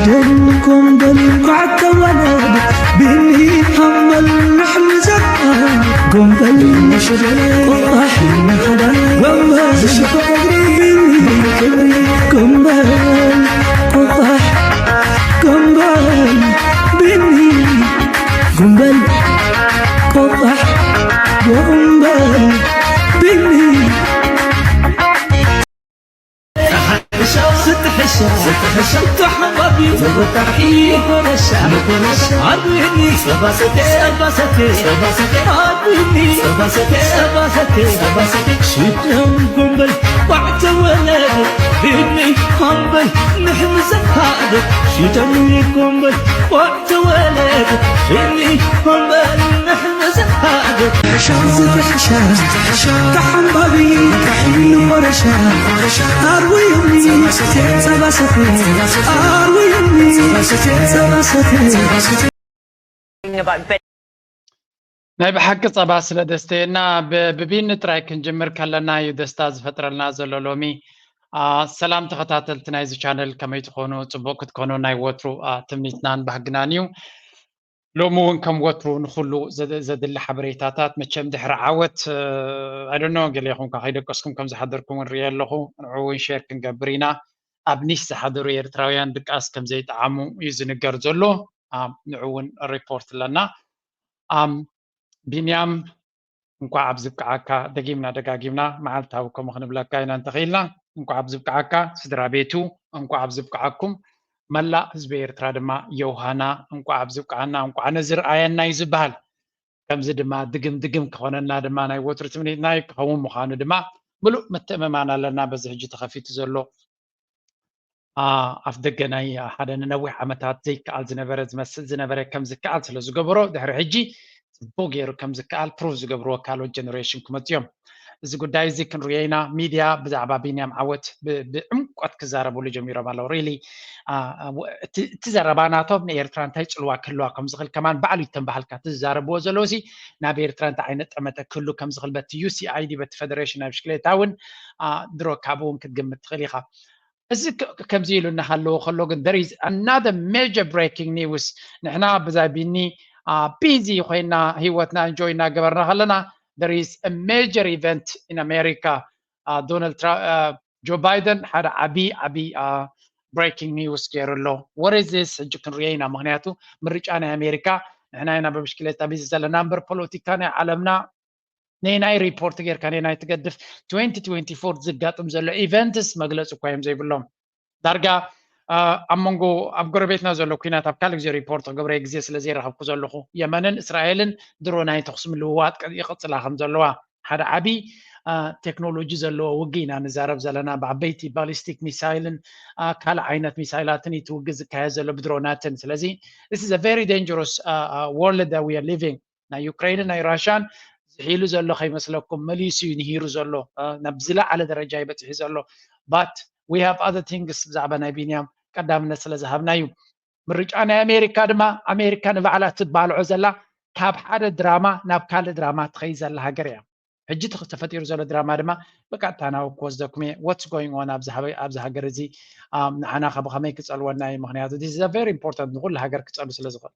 ጎንበል ኳዕተ ወለድ ብኒ ሃመል ንሕምዘት ጎንበል ንሽበል ቆጣሕ ንሓዳይ ጎንበል ሽበል ብኒ ክብሪ ጎንበል ቆጣሕ ጎንበል ብኒ ጎንበል ቆጣሕ ጎንበል ብኒ ሽደም ጎንበል ቋዕ ተወለድ ብኒ ሃምበል ንሕምዘት ሃደር ሽደም ጎንበል ቋዕ ተወለድ ብኒ ሃምበል ንሕምዘት ሃደር ተሓንባቢ ንቆረሻ ኣርውዩኒ ጸባሰተ ኣርውዩኒ ጸባሰተ ናይ ብሓቂ ጸባ ስለ ደስተየና ብቢኒ ጥራይ ክንጅምር ከለና እዩ ደስታ ዝፈጥረልና ዘሎ ሎሚ። ሰላም ተኸታተልቲ ናይዚ ቻነል ከመይ ትኾኑ? ጽቡቕ ክትኮኑ ናይ ወትሩ ትምኒትናን ባህግናን እዩ። ሎሚ እውን ከም ወትሩ ንኹሉ ዘድሊ ሓበሬታታት መቸም ድሕሪ ዓወት ኣይደኖ ገሌኹም ከይደቀስኩም ከም ዝሓደርኩም ንሪኢ ኣለኹ። ንዑ እውን ሼር ክንገብር ኢና። ኣብ ኒስ ዝሓደሩ ኤርትራውያን ድቃስ ከም ዘይጠዓሙ እዩ ዝንገር ዘሎ። ንዑ እውን ሪፖርት ኣለና። ቢንያም እንኳዕ ኣብዚ ብቅዓካ። ደጊምና ደጋጊምና መዓልታዊ ከምኡ ክንብለካ ኢና እንተኽኢልና። እንኳዕ ኣብዚ ብቅዓካ። ስድራ ቤቱ እንኳዕ ኣብዚ ብቅዓኩም። መላእ ህዝቢ ኤርትራ ድማ ዮሃና እንኳዕ ኣብዚ ብቅዓና፣ እንኳዕ ነዚ ርኣየና እዩ ዝበሃል። ከምዚ ድማ ድግም ድግም ክኾነና ድማ ናይ ወትሩ ትምኒትና እዩ። ክኸውን ምዃኑ ድማ ምሉእ ምትእምማን ኣለና። በዚ ሕጂ ተኸፊቱ ዘሎ ኣፍ ደገ ናይ ሓደ ንነዊሕ ዓመታት ዘይከኣል ዝነበረ ዝመስል ዝነበረ ከም ዝከኣል ስለ ዝገበሮ ድሕሪ ሕጂ ጽቡቕ ገይሩ ከም ዝከኣል ፕሩቭ ዝገብርዎ ካልኦት ጀነሬሽን ክመጽኡ እዮም። እዚ ጉዳይ እዚ ክንርእዮ ኢና። ሚድያ ብዛዕባ ቢንያም ዓወት ብዕምቆት ክዛረብሉ ጀሚሮም ኣለዉ። ሪሊ እቲ ዘረባ ናቶም ንኤርትራ እንታይ ጽልዋ ክህልዋ ከም ዝኽእል ከማን ባዕሉ ይተንባሃልካ እቲ ዝዛረብዎ ዘለዉ ሲ ናብ ኤርትራ እንታይ ዓይነት ጠመተ ክህሉ ከም ዝኽእል በቲ ዩሲኣይዲ በቲ ፈደሬሽን ናይ ብሽክሌታ እውን ድሮ ካብኡ እውን ክትግምት ትኽእል ኢኻ። እዚ ከምዚ ኢሉ እናሃለዎ ከሎ ግን there is another major breaking news። ንሕና ብዛይ ቢኒ ቢዚ ኮይና ህይወትና እንጆይ እናገበርና ከለና there is a major event in America። ዶናልድ ትራምፕ ጆ ባይደን ሓደ ዓቢ ዓቢ breaking news ገይሩ ኣሎ። What is this? ሕጂ ክንሪኦ ኢና። ምክንያቱ ምርጫ ናይ ኣሜሪካ ንሕና ኢና ብብሽክሌታ ቢዚ ዘለና እምበር ፖለቲካ ናይ ዓለምና ነናይ ሪፖርት ጌርካ ነናይ ትገድፍ twenty twenty-four ዝጋጥም ዘሎ ኢቨንትስ መግለፂ እኳ እዮም ዘይብሎም። ዳርጋ ኣብ መንጎ ኣብ ጎረቤትና ዘሎ ኩናት ኣብ ካልእ ግዜ ሪፖርት ክገብረዮ ግዜ ስለ ዘይረኸብኩ ዘለኹ የመንን እስራኤልን ድሮ ናይ ተኹሲ ምልውዋጥ ይቕፅላ ከም ዘለዋ ሓደ ዓቢ ቴክኖሎጂ ዘለዎ ውግእ ኢና ንዛረብ ዘለና ብዓበይቲ ባሊስቲክ ሚሳይልን ካልእ ዓይነት ሚሳይላትን እዩ እቲ ውግእ ዝካየድ ዘሎ ብድሮናትን ስለዚ this is a very dangerous world that we are living ናይ ዩክሬንን ናይ ራሽያን ዝሒሉ ዘሎ ከይመስለኩም መሊሱ እዩ ንሂሩ ዘሎ ናብ ዝለዓለ ደረጃ እዩ በፂሑ ዘሎ but we have other things ብዛዕባ ናይ ቢንያም ቀዳምነት ስለ ዝሃብና እዩ ምርጫ ናይ ኣሜሪካ ድማ ኣሜሪካ ንባዕላ ትባልዖ ዘላ ካብ ሓደ ድራማ ናብ ካልእ ድራማ ትኸይድ ዘላ ሃገር እያ ሕጂ ተፈጢሩ ዘሎ ድራማ ድማ ብቀጥታ ናብ ክወስደኩም እየ what's going on ኣብዚ ሃገር እዚ ንዓና ከ ብኸመይ ክፀልወና እዩ ምክንያቱ this is a very important ንኩሉ ሃገር ክፀሉ ስለ ዝኽእል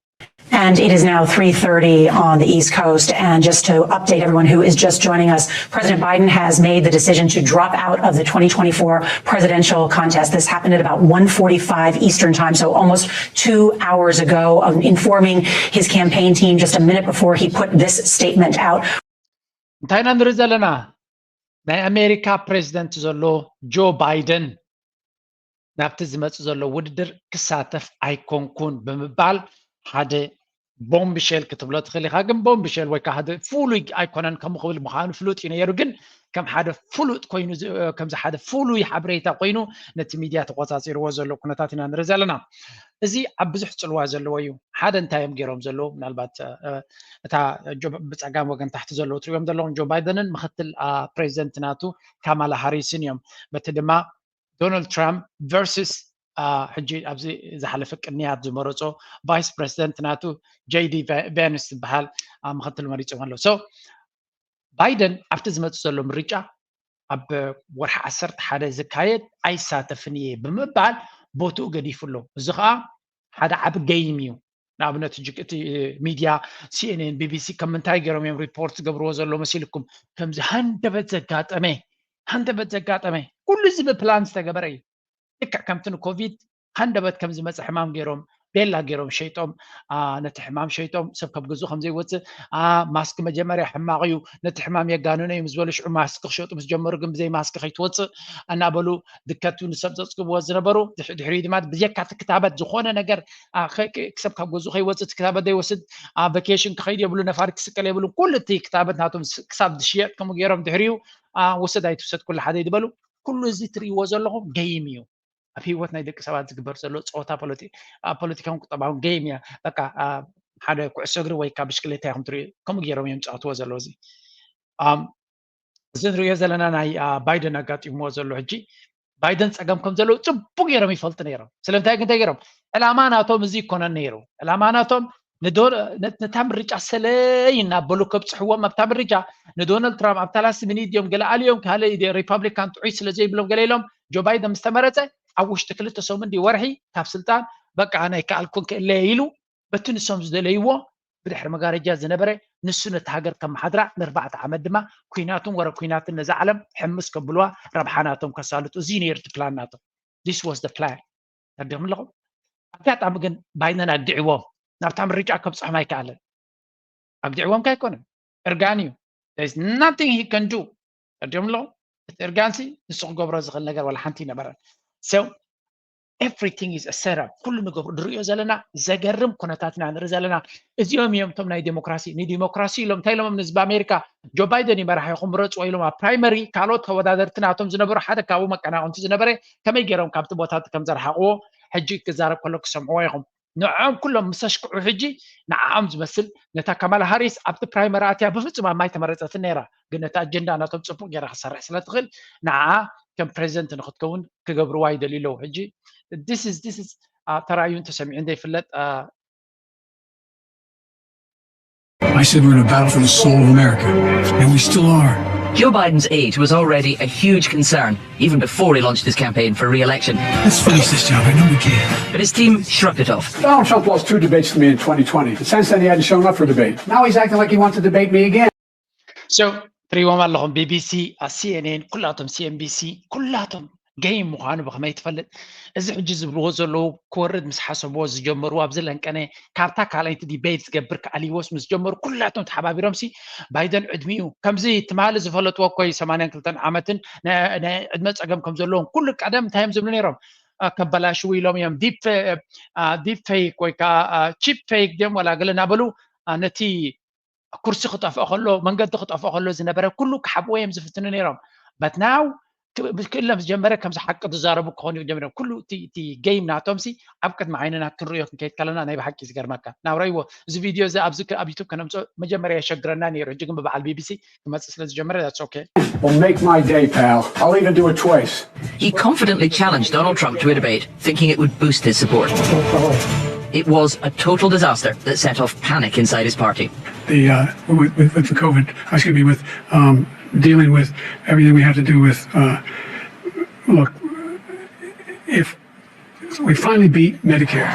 And it is now three thirty on the East Coast. And just to update everyone who is just joining us, President Biden has made the decision to drop out of the twenty twenty-four presidential contest. This happened at about one forty-five Eastern time, so almost two hours ago, um, informing his campaign team just a minute before he put this statement out. እንታይ ኢና ንርኢ ዘለና ናይ ኣሜሪካ ፕሬዚደንት ዘሎ ጆ ባይደን ናብቲ ዝመፅእ ዘሎ ውድድር ክሳተፍ ኣይኮንኩን ብምባል ሓደ ቦምብሸል ክትብሎ ትኽእል ኢኻ ግን ቦምብሸል ወይ ከዓ ሓደ ፍሉይ ኣይኮነን ከም ክብል ምዃኑ ፍሉጥ እዩ ነይሩ ግን ከም ሓደ ፍሉጥ ኮይኑ ከምዚ ሓደ ፍሉይ ሓበሬታ ኮይኑ ነቲ ሚድያ ተቆፃፂርዎ ዘሎ ኩነታት ኢና ንርኢ ዘለና እዚ ኣብ ብዙሕ ፅልዋ ዘለዎ እዩ ሓደ እንታይ እዮም ገይሮም ዘለዉ ምናልባት እታ ብፀጋም ወገን ታሕቲ ዘለዉ ትሪኦም ዘለኹም ጆ ባይደንን ምክትል ፕሬዚደንት ናቱ ካማላ ሃሪስን እዮም በቲ ድማ ዶናልድ ትራምፕ ቨርሲስ ሕጂ ኣብዚ ዝሓለፈ ቅንያት ዝመረፆ ቫይስ ፕሬዚደንት ናቱ ጀይዲ ቬንስ ዝበሃል ምክትል መሪፆም ኣለዉ so ባይደን ኣብቲ ዝመፅእ ዘሎ ምርጫ ኣብ ወርሒ ዓሰርተ ሓደ ዝካየድ ኣይሳተፍን እየ ብምባል ቦትኡ ገዲፉ ኣሎ እዚ ከዓ ሓደ ዓቢ game እዩ። ንኣብነት ሕጂ እቲ ሚድያ CNN BBC ከም ምንታይ ገይሮም እዮም ሪፖርት ዝገብርዎ ዘሎ መሲልኩም? ከምዚ ሃንደበት ዘጋጠመ ሃንደበት ዘጋጠመ ኩሉ እዚ ብፕላን ዝተገበረ እዩ። ልክዕ ከምቲ ንኮቪድ ሃንደበት ከም ዝመፀ ሕማም ገይሮም ቤላ ገይሮም ሸይጦም ነቲ ሕማም ሸይጦም ሰብ ካብ ገዝኡ ከም ዘይወፅእ ማስክ መጀመርያ ሕማቕ እዩ ነቲ ሕማም የጋንኖ እዩ ምስ በሉ ሽዑ ማስክ ክሸጡ ምስ ጀመሩ ግን ብዘይ ማስክ ከይትወፅእ እናበሉ ድከቱ ንሰብ ዘፅግብዎ ዝነበሩ ድሕሪኡ ድማ ብዘካ እቲ ክታበት ዝኾነ ነገር ክሰብ ካብ ገዝኡ ከይወፅእ እቲ ክታበት ዘይወስድ ቨኬሽን ክኸይድ የብሉ ነፋሪት ክስቀል የብሉ ኩሉ እቲ ክታበት ናቶም ክሳብ ዝሽየጥ ከምኡ ገይሮም ድሕሪኡ ውሰድ ኣይትውሰድ ኩሉ ሓደ ዝበሉ ኩሉ እዚ ትርእይዎ ዘለኹም ገይም እዩ ኣብ ህይወት ናይ ደቂ ሰባት ዝግበር ዘሎ ፀወታ ፖለቲካውን ቁጠባውን ገይም እያ በቃ ሓደ ኩዕሶ እግሪ ወይ ካብ ብሽክሌታ ኢኹም ትርእዩ ከምኡ ገይሮም እዮም ዝፃወትዎ ዘለዉ እዚ እዚ ንሪኦ ዘለና ናይ ባይደን ኣጋጢምዎ ዘሎ ሕጂ ባይደን ፀገም ከም ዘለዉ ፅቡቅ ገይሮም ይፈልጡ ነይሮም ስለምንታይ ግን እንታይ ገይሮም ዕላማ ናቶም እዚ ይኮነን ነይሩ ዕላማ ናቶም ነታ ምርጫ ሰለይ እናበሉ ከብፅሕዎም ኣብታ ምርጫ ንዶናልድ ትራምፕ ኣብታ ላስት ሚኒት እዮም ገለ ኣልዮም ካልእ ሪፓብሊካን ጥዑይ ስለ ዘይብሎም ገለ ኢሎም ጆ ባይደን ምስ ተመረፀ ኣብ ውሽጢ ክልተ ሰሙን ድዩ ወርሒ ካብ ስልጣን በቃ ኣነ ኣይከኣልኩን ክእለየ ኢሉ በቲ ንሶም ዝደለይዎ ብድሕሪ መጋረጃ ዝነበረ ንሱ ነቲ ሃገር ከመሓድራ ንኣርባዕተ ዓመት ድማ ኩናትን ወረ ኩናትን ነዛ ዓለም ሕምስ ከብልዋ ረብሓ ናቶም ከሳልጡ እዚ ነይሩ እቲ ፕላን ናቶም this was the plan ተረዲኹም ኣለኹም ኣጋጣሚ ግን ባይደን ኣግዲዕዎም ናብታ ምርጫ ከብፅሖም ኣይከኣለን ኣግዲዕዎም ከ ኣይኮነን እርጋን እዩ nothing he can do ተረዲኹም ኣለኹም እቲ እርጋንሲ ንሱ ክገብሮ ዝኽእል ነገር ዋላ ሓንቲ ይነበረን so everything is set up ኩሉ ንገብሩ ንሪኦ ዘለና ዘገርም ኩነታት ኢና ንርኢ ዘለና እዚኦም እዮም እቶም ናይ ዴሞክራሲ ንዲሞክራሲ ኢሎም እንታይ ኢሎም ንህዝቢ ኣሜሪካ ጆ ባይደን እዩ መራሒ ኢኹም ምረፅዎ ኢሎም ኣብ ፕራይመሪ ካልኦት ተወዳደርቲ ናቶም ዝነበሩ ሓደ ካብኡ መቀናቕንቲ ዝነበረ ከመይ ገይሮም ካብቲ ቦታ እቲ ከም ዘርሓቕዎ ሕጂ ክዛረብ ከሎ ክሰምዕዎ ኢኹም ንዕኦም ኩሎም ምስ ኣሽክዑ ሕጂ ንዓኦም ዝመስል ነታ ካማላ ሃሪስ ኣብቲ ፕራይመሪ ኣትያ ብፍጹም ኣብ ማይ ተመረፀትን ነይራ ግን ነቲ ኣጀንዳ ናቶም ፅቡቅ ገይራ ክሰርሕ ስለ ትኽእል ንዓ ከም ፕሬዚደንት ንክትከውን ክገብርዋ ይደልዩ ኣለዉ ሕጂ this is this is ተራእዩን ተሰሚዑን ዘይፍለጥ I said we're in a battle for the soul of America, and we still are. Joe Biden's age was already a huge concern, even before he launched his campaign for re-election. Let's finish this job. I know we can. But his team shrugged it off. Donald Trump lost two debates to me in twenty twenty. Since then, he hadn't shown up for debate. Now he's acting like he wants to debate me again. So, ትሪዎም ኣለኹም BBC CNN ኩላቶም CNBC ኩላቶም ገይም ምዃኑ ብኸመይ ትፈልጥ እዚ ሕጂ ዝብልዎ ዘለዉ ክወርድ ምስ ሓሰብዎ ዝጀመሩ ኣብዚ ለንቀነ ካብታ ካልኣይቲ ዲቤት ዝገብር ክኣልይዎስ ምስ ጀመሩ ኩላቶም ተሓባቢሮም ሲ ባይደን ዕድሚኡ ከምዚ ትማሊ ዝፈለጥዎ ኮይ ሰማንያን ክልተን ዓመትን ናይ ዕድመ ፀገም ከም ዘለዎም ኩሉ ቀደም እንታይ እዮም ዝብሉ ነይሮም ከበላሽው ኢሎም እዮም ዲፕ ፌክ ወይ ከዓ ቺፕ ፌክ ድዮም ወላ ገለ እናበሉ ነቲ ኩርሲ ክጠፍኦ ከሎ መንገዲ ክጠፍኦ ከሎ ዝነበረ ኩሉ ክሓብዎ እዮም ዝፍትኑ ነይሮም but now ክእለም ዝጀመረ ከምዚ ሓቂ ዝዛረቡ ክኾኑ ጀሚሮም ኩሉ እቲ game ናቶም ሲ ኣብ ቅድሚ ዓይንና ክንሪኦ ክንከይድ ከለና ናይ ብሓቂ ዝገርመካ ናብራይዎ እዚ ቪድዮ እዚ ኣብዚ ኣብ ዩቱብ ከነምፅኦ መጀመርያ የሸግረና ነይሩ ሕጂ ግን ብበዓል BBC ክመፅእ ስለ ዝጀመረ that's okay Well, make my day, pal. I'll even do it twice. He confidently challenged Donald Trump to a debate, thinking it would boost his support. It was a total disaster that set off panic inside his party. The uh, with, with, with the COVID, excuse me, with um, dealing with everything we had to do with. Uh, look, if we finally beat Medicare.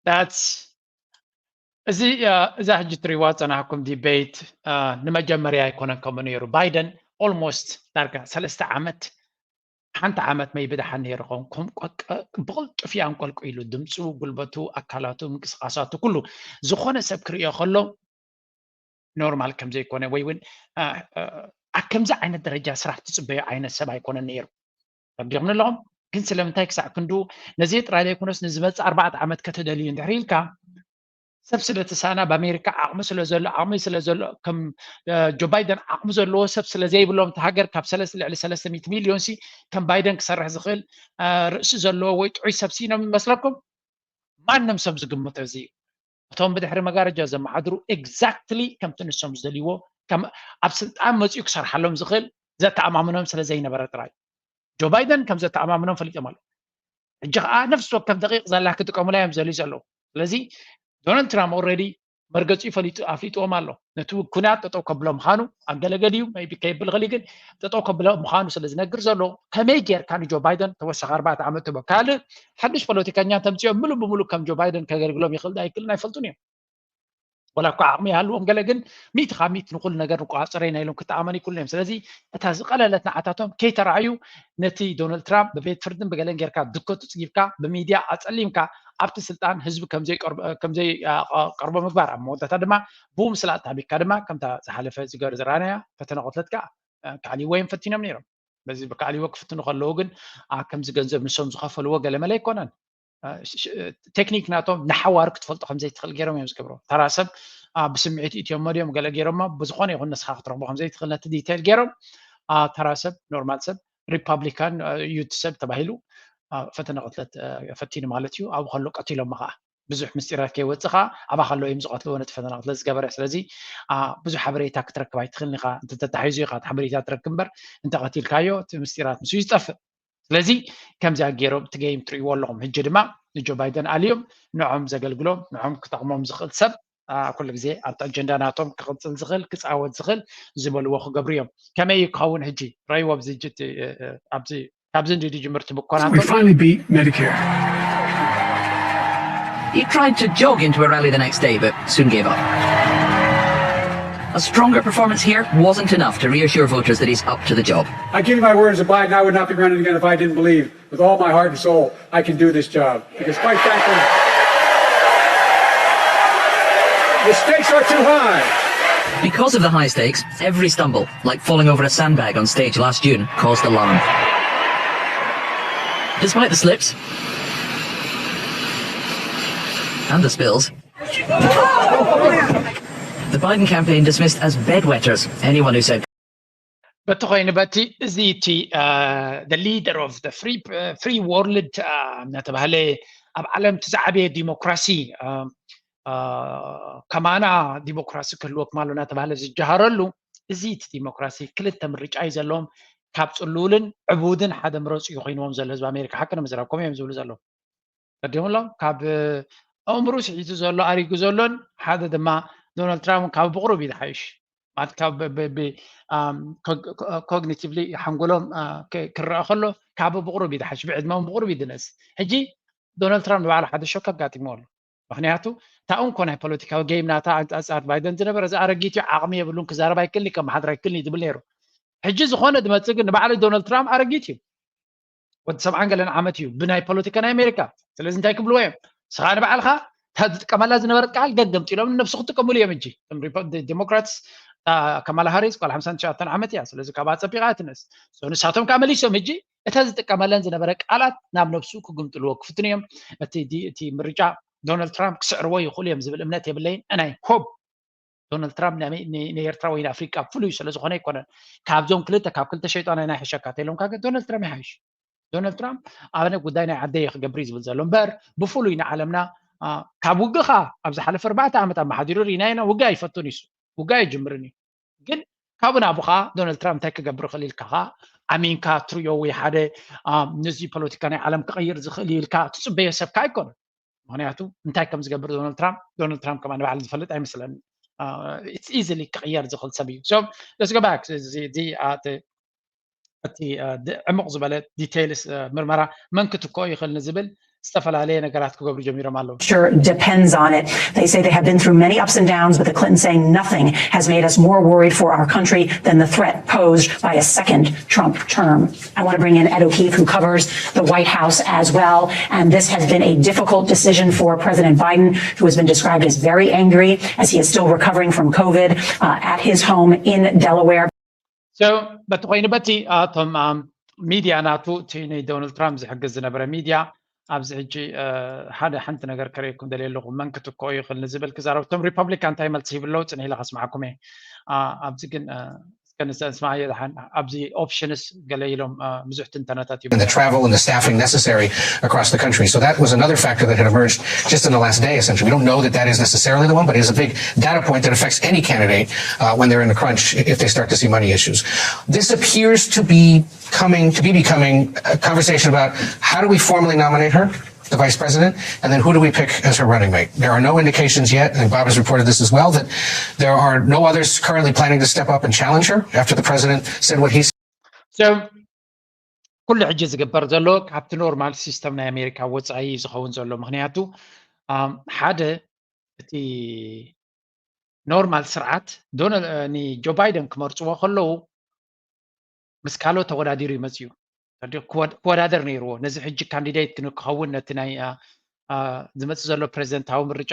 That's እዚ እዛ ሕጂ ትሪዋ ፀናሕኩም ዲቤት ንመጀመርያ ኣይኮነን ከምኡ ነይሩ ባይደን almost ዳርጋ ሰለስተ ዓመት ሓንቲ ዓመት መይቢ ደሓን ነይሩ ኸውን ብቕልጡፍ ኣንቆልቁ ኢሉ ድምፁ ጉልበቱ ኣካላቱ ምንቅስቃሳቱ ኩሉ ዝኾነ ሰብ ክርእዮ ከሎ ኖርማል ከም ዘይኮነ ወይ እውን ኣብ ከምዚ ዓይነት ደረጃ ስራሕ ትፅበዮ ዓይነት ሰብ ኣይኮነን ነይሩ ተረዲኹም ኣለኹም ግን ስለምንታይ ክሳዕ ክንዱ ነዚ ጥራይ ዘይኮነስ ንዝመፅእ ኣርባዕተ ዓመት ከተደልዩ እንድሕር ኢልካ ሰብ ስለ ተሳና ኣብ ኣሜሪካ ዓቕሚ ስለ ዘሎ ዓቕሚ ስለ ዘሎ ከም ጆ ባይደን ዓቕሚ ዘለዎ ሰብ ስለ ዘይብሎም እቲ ሃገር ካብ ሰለስተ ልዕሊ ሰለስተ ሚእቲ ሚልዮን ሲ ከም ባይደን ክሰርሕ ዝኽእል ርእሲ ዘለዎ ወይ ጥዑይ ሰብ ሲ ኢኖም ይመስለኩም ማንም ሰብ ዝግምቶ እዚ እዩ እቶም ብድሕሪ መጋረጃ ዘመሓድሩ exactly ከምቲ ንሶም ዝደልይዎ ኣብ ስልጣን መፂኡ ክሰርሓሎም ዝኽእል ዘተኣማምኖም ስለ ዘይነበረ ጥራይ ጆ ባይደን ከም ዘተኣማምኖም ፈሊጦም ኣለዉ ሕጂ ከዓ ነፍሲ ወከፍ ደቂቕ ዘላ ክጥቀሙላ እዮም ዘልዩ ዘለዉ ስለዚ ዶናልድ ትራምፕ already መርገፂኡ ፈሊጡ ኣፍሊጥዎም ኣሎ። ነቲ ኩናት ጠጠው ከብሎ ምዃኑ ኣብ ገለገሊኡ ቢ ከይብል ኽእል ግን ጠጠው ከብሎ ምዃኑ ስለ ዝነግር ዘሎ ከመይ ጌርካ ንጆ ባይደን ተወሳኺ ኣርባዕተ ዓመት ትቦ ካልእ ሓድሽ ፖለቲከኛ ተምፅኦም ምሉእ ብምሉእ ከም ጆ ባይደን ከገልግሎም ይኽእል ኣይክእልን ኣይፈልጡን እዮም። ወላ እኳ ዓቕሚ ይሃልዎም ገለ ግን ሚእቲ ካብ ሚእቲ ንኩሉ ነገር ንቆፃፀረ ኢና ኢሎም ክተኣመኑ ይክእሉ እዮም። ስለዚ እታ ዝቐለለት ንዓታቶም ከይተረኣዩ ነቲ ዶናልድ ትራምፕ ብቤት ፍርድን ብገለን ጌርካ ድኮ ትፅጊብካ ብሚድያ ኣፀሊምካ ኣብቲ ስልጣን ህዝቢ ከምዘይቀርቦ ምግባር ኣብ መወዳእታ ድማ ብኡ ምስላ ተሃቢካ ድማ ከምታ ዝሓለፈ ዝገር ዝረኣናያ ፈተነ ቅትለት ከዓ ክኣልይዎ እዮም ፈቲኖም ነይሮም። በዚ ብካሊዎ ክፍትኑ ከለዉ ግን ከምዚ ገንዘብ ንሶም ዝኸፈልዎ ገለመለ ኣይኮነን። ቴክኒክ ናቶም ንሓዋሩ ክትፈልጦ ከምዘይትኽእል ገይሮም እዮም ዝገብሮ። ተራ ሰብ ብስምዒት እትዮሞ ድዮም ገለ ገይሮሞ ብዝኾነ ይኹን ንስኻ ክትረኽቦ ከምዘይትኽእል ነቲ ዲቴል ገይሮም ተራ ሰብ ኖርማል ሰብ ሪፓብሊካን ዩት ሰብ ተባሂሉ ፈተነ ቅትለት ፈቲኑ ማለት እዩ። ኣብኡ ከሎ ቀቲሎሞ ከዓ ብዙሕ ምስጢራት ከይወፅእ ከዓ ኣብኣ ከለዉ እዮም ዝቐትልዎ ነቲ ፈተነ ቅትለት ዝገበረ። ስለዚ ብዙሕ ሓበሬታ ክትረክብ ኣይትኽእልን ኢኻ። እንተተታሒዙ ኢኻ እቲ ሓበሬታ ትረክብ እምበር እንተቐቲልካዮ እቲ ምስጢራት ንሱ እዩ ዝጠፍእ። ስለዚ ከምዚኣ ገይሮም እቲ ገይም ትርእይዎ ኣለኹም። ሕጂ ድማ ንጆ ባይደን ኣልዮም ንዖም ዘገልግሎም ንዖም ክጠቕሞም ዝኽእል ሰብ ኩሉ ግዜ ኣብቲ ኣጀንዳ ናቶም ክቕፅል ዝኽእል ክፃወት ዝኽእል ዝበልዎ ክገብሩ እዮም። ከመይ እዩ ክኸውን ሕጂ ረይዎ ኣብዚ ሕጂ ኣብዚ ካብዚ እንዲ ድጅምር ትብኮና We finally beat Medicare. He tried to jog into a rally the next day, but soon gave up. A stronger performance here wasn't enough to reassure voters that he's up to the job. I give you my words that Biden, I would not be running again if I didn't believe with all my heart and soul I can do this job. Because quite frankly, the stakes are too high. Because of the high stakes, every stumble, like falling over a sandbag on stage last June, caused alarm. Despite the slips and the spills, the Biden campaign dismissed as bedwetters anyone who said በቲ ኮይኑ በቲ እዚ እቲ the leader of the free world እናተባህለ ኣብ ዓለም እቲ ዝዓበየ ዲሞክራሲ ከማና ዲሞክራሲ ክህልወኩም ኣሎ እናተባህለ ዝጀሃረሉ እዚ እቲ ዲሞክራሲ ክልተ ምርጫ እዩ ዘለዎም ካብ ፅሉልን ዕቡድን ሓደ ምረፁ እዩ ኮይንዎም ዘሎ ህዝቢ ኣሜሪካ ሓቂ ንምዝራብ ከምኡ እዮም ዝብሉ ዘለዉ ቀዲሙሎም ካብ ኣእምሩ ስሒቱ ዘሎ ኣሪጉ ዘሎን ሓደ ድማ ዶናልድ ትራምፕ ካብ ብቕሩብ እዩ ዝሓይሽ ማለት ካብ ኮግኒቲቭሊ ሓንጎሎም ክረአ ከሎ ካብ ብቕሩብ እዩ ዝሓይሽ ብዕድመውን ብቕሩብ እዩ ዝነስ ሕጂ ዶናልድ ትራምፕ ንባዕሉ ሓደ ሾክ ኣጋጢሞ ኣሎ ምክንያቱ እታ እንኮ ናይ ፖለቲካዊ ጌም ናታ ኣንፃር ባይደን ዝነበረ እዚ ኣረጊት እዩ ዓቕሚ የብሉን ክዛረብ ኣይክልኒ ከመሓድር ኣይክልኒ ዝብል ነይሩ ሕጂ ዝኾነ ዝመፅእ ግን ንባዕሉ ዶናልድ ትራምፕ ኣረጊት እዩ ወዲ ሰብዓን ገለን ዓመት እዩ ብናይ ፖለቲካ ናይ ኣሜሪካ ስለዚ እንታይ ክብልዎ እዮም ስኻ ንባዕልኻ እታ ዝጥቀመላ ዝነበረት ቃል ገምጢሎም ነብሱ ክጥቀምሉ እዮም ሕጂ ዴሞክራትስ ከማላ ሃሪስ ጓል ሓምሳን ትሽዓተን ዓመት እያ ስለዚ ካብኣ ፀቢቓ ትነስ ንሳቶም ከዓ መሊሶም ሕጂ እታ ዝጥቀመለን ዝነበረ ቃላት ናብ ነብሱ ክግምጥልዎ ክፍትኑ እዮም እቲ ምርጫ ዶናልድ ትራምፕ ክስዕርዎ ይኽእሉ እዮም ዝብል እምነት የብለይን and I hope ዶናልድ ትራምፕ ንኤርትራ ወይ ንኣፍሪቃ ፍሉይ ስለዝኾነ ኣይኮነን ካብዞም ክልተ ካብ ክልተ ሸይጣን ናይ ሕሸካ ተኢሎምካ ግን ዶናልድ ትራምፕ ይሓይሽ ዶናልድ ትራምፕ ኣነ ጉዳይ ናይ ዓደይ ክገብር እዩ ዝብል ዘሎ እምበር ብፍሉይ ንዓለምና ካብ ውግእ ከዓ ኣብ ዝሓለፈ ኣርባዕተ ዓመት ኣመሓዲሩ ርኢና ኢና ውግእ ኣይፈቱን እዩ ውግእ ኣይጅምርን እዩ ግን ካብኡ ናብኡ ከዓ ዶናልድ ትራምፕ እንታይ ክገብር ይኽእል ኢልካ ከዓ ኣሚንካ ትሪኦ ወይ ሓደ ነዚ ፖለቲካ ናይ ዓለም ክቕይር ዝኽእል ኢልካ ትፅበዮ ሰብ ከዓ ኣይኮነን ምክንያቱ እንታይ ከም ዝገብር ዶናልድ ትራምፕ ዶናልድ ትራምፕ ከማ ንባዕሉ ዝፈልጥ ኣይመስለኒ ኢዝሊ ክቕየር ዝኽእል ሰብ እዩ so let's go back እዚ እቲ ዕሙቕ ዝበለ ዲቴይልስ ምርመራ መን ክትኮ ይኽእል ንዝብል ዝተፈላለየ ነገራት ክገብሩ ጀሚሮም ኣለዉ depends on it. They say they have been through many ups and downs, but the Clintons say nothing has made us more worried for our country than the threat posed by a second Trump term. I want to bring in Ed O'Keefe, who covers the White House as well. And this has been a difficult decision for President Biden, who has been described as very angry as he is still recovering from COVID uh, at his home in Delaware. So, በቲ ኮይኑ በቲ እቶም ሚድያ ናቱ እቲ ንዶናልድ ትራምፕ ዝሕግዝ ዝነበረ ሚድያ ኣብዚ ሕጂ ሓደ ሓንቲ ነገር ከርእየኩም ደልየ ኣለኹ መን ክትክኦ ይኽእል ንዝብል ክዛረብ እቶም ሪፐብሊካን እንታይ መልሲ ሂብለዉ ፅንሕ ኢለ ከስማዓኩም እየ ኣብዚ ግን እስከ ንሰንስማየ ድሓን ኣብዚ ኦፕሽንስ ገለ ኢሎም ብዙሕ ትንተናታት እዩ and the travel and the staffing necessary across the country. So that was another factor that had emerged just in the last day, essentially. We don't know that that is necessarily the one, but it is a big data point that affects any candidate uh, when they're in a crunch if they start to see money issues. This appears to be coming, to be becoming a conversation about how do we formally nominate her? the vice president, and then who do we pick as her running mate? There are no indications yet, and Bob has reported this as well, that there are no others currently planning to step up and challenge her after the president said what he said. So ኩሉ ሕጂ ዝግበር ዘሎ ካብቲ ኖርማል ሲስተም ናይ ኣሜሪካ ወፃኢ ዝኸውን ዘሎ። ምክንያቱ ሓደ እቲ ኖርማል ስርዓት ዶናልድ ንጆ ባይደን ክመርፅዎ ከለዉ ምስ ካልኦት ተወዳዲሩ ይመፅዩ። ክወዳደር ነይርዎ። ነዚ ሕጂ ካንዲዴት ንክኸውን፣ ነቲ ናይ ዝመፅእ ዘሎ ፕሬዚደንታዊ ምርጫ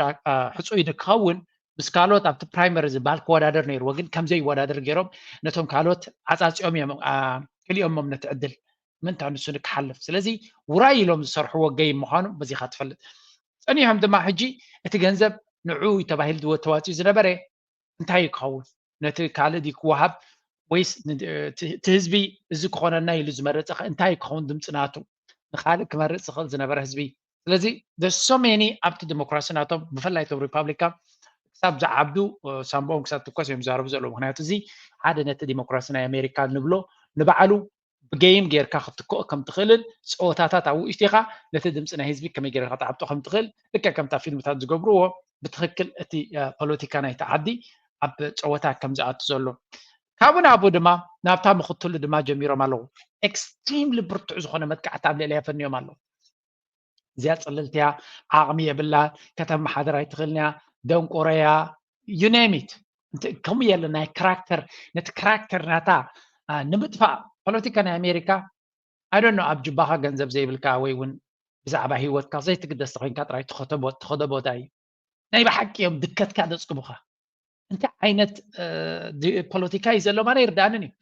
ሕፁይ ንክኸውን ምስ ካልኦት ኣብቲ ፕራይመሪ ዝበሃል ክወዳደር ነይርዎ። ግን ከምዘይ ይወዳደር ገይሮም ነቶም ካልኦት ዓፃፂኦም እዮም፣ ክልኦሞም ነቲ ዕድል ምንታ ንሱ ንክሓልፍ። ስለዚ ውራይ ኢሎም ዝሰርሕዎ ገይም ምዃኑ በዚኻ ትፈልጥ። ፀኒሖም ድማ ሕጂ እቲ ገንዘብ ንዑ ተባሂሉ ተዋፂኡ ዝነበረ እንታይ እዩ ክኸውን? ነቲ ካልእ ድዩ ክወሃብ ወይስ እቲ ህዝቢ እዚ ክኾነና ኢሉ ዝመረፀ እንታይ ክኸውን ድምፂ ናቱ ንካልእ ክመርፅ ዝኽእል ዝነበረ ህዝቢ? ስለዚ so many ኣብቲ ዲሞክራሲ ናቶም ብፍላይ ቶም ሪፓብሊካን ክሳብ ዝዓብዱ ሳምቦኦም ክሳብ ትኮስ እዮም ዝዛረቡ ዘለዉ። ምክንያቱ እዚ ሓደ ነቲ ዲሞክራሲ ናይ ኣሜሪካ ንብሎ ንባዕሉ ብጌም ጌርካ ክትክኦ ከም ትኽእልን ፀወታታት ኣብ ውሽጢኻ ነቲ ድምፂ ናይ ህዝቢ ከመይ ጌርካ ክትዓብጦ ከም ትኽእል ልክዕ ከምታ ፊልምታት ዝገብርዎ ብትኽክል እቲ ፖለቲካ ናይቲ ዓዲ ኣብ ፀወታ ከም ዝኣቱ ዘሎ ካብኡ ንኣቡ ድማ ናብታ ምክትሉ ድማ ጀሚሮም ኣለዉ። ኤክስትሪምሊ ብርቱዕ ዝኾነ መጥቃዕቲ ኣብ ልዕሊያ ፈንዮም ኣለዉ። እዚኣ ፅልልትያ ዓቕሚ የብላ ከተመሓደር ኣይትኽእልንያ ደንቆረያ you name it ከምኡ የለ ናይ ካራክተር ነቲ ካራክተር ናታ ንምጥፋእ ፖለቲካ ናይ ኣሜሪካ I don't know ኣብ ጅባኻ ገንዘብ ዘይብልካ ወይ እውን ብዛዕባ ሂወትካ ዘይትግደስ ተኮይንካ ጥራይ ትኸዶ ቦታ እዩ። ናይ ብሓቂ እዮም ድከትካ ደፅግቡኻ። እንታይ ዓይነት ፖለቲካ እዩ ዘሎ ማለ ይርዳእንን እዩ።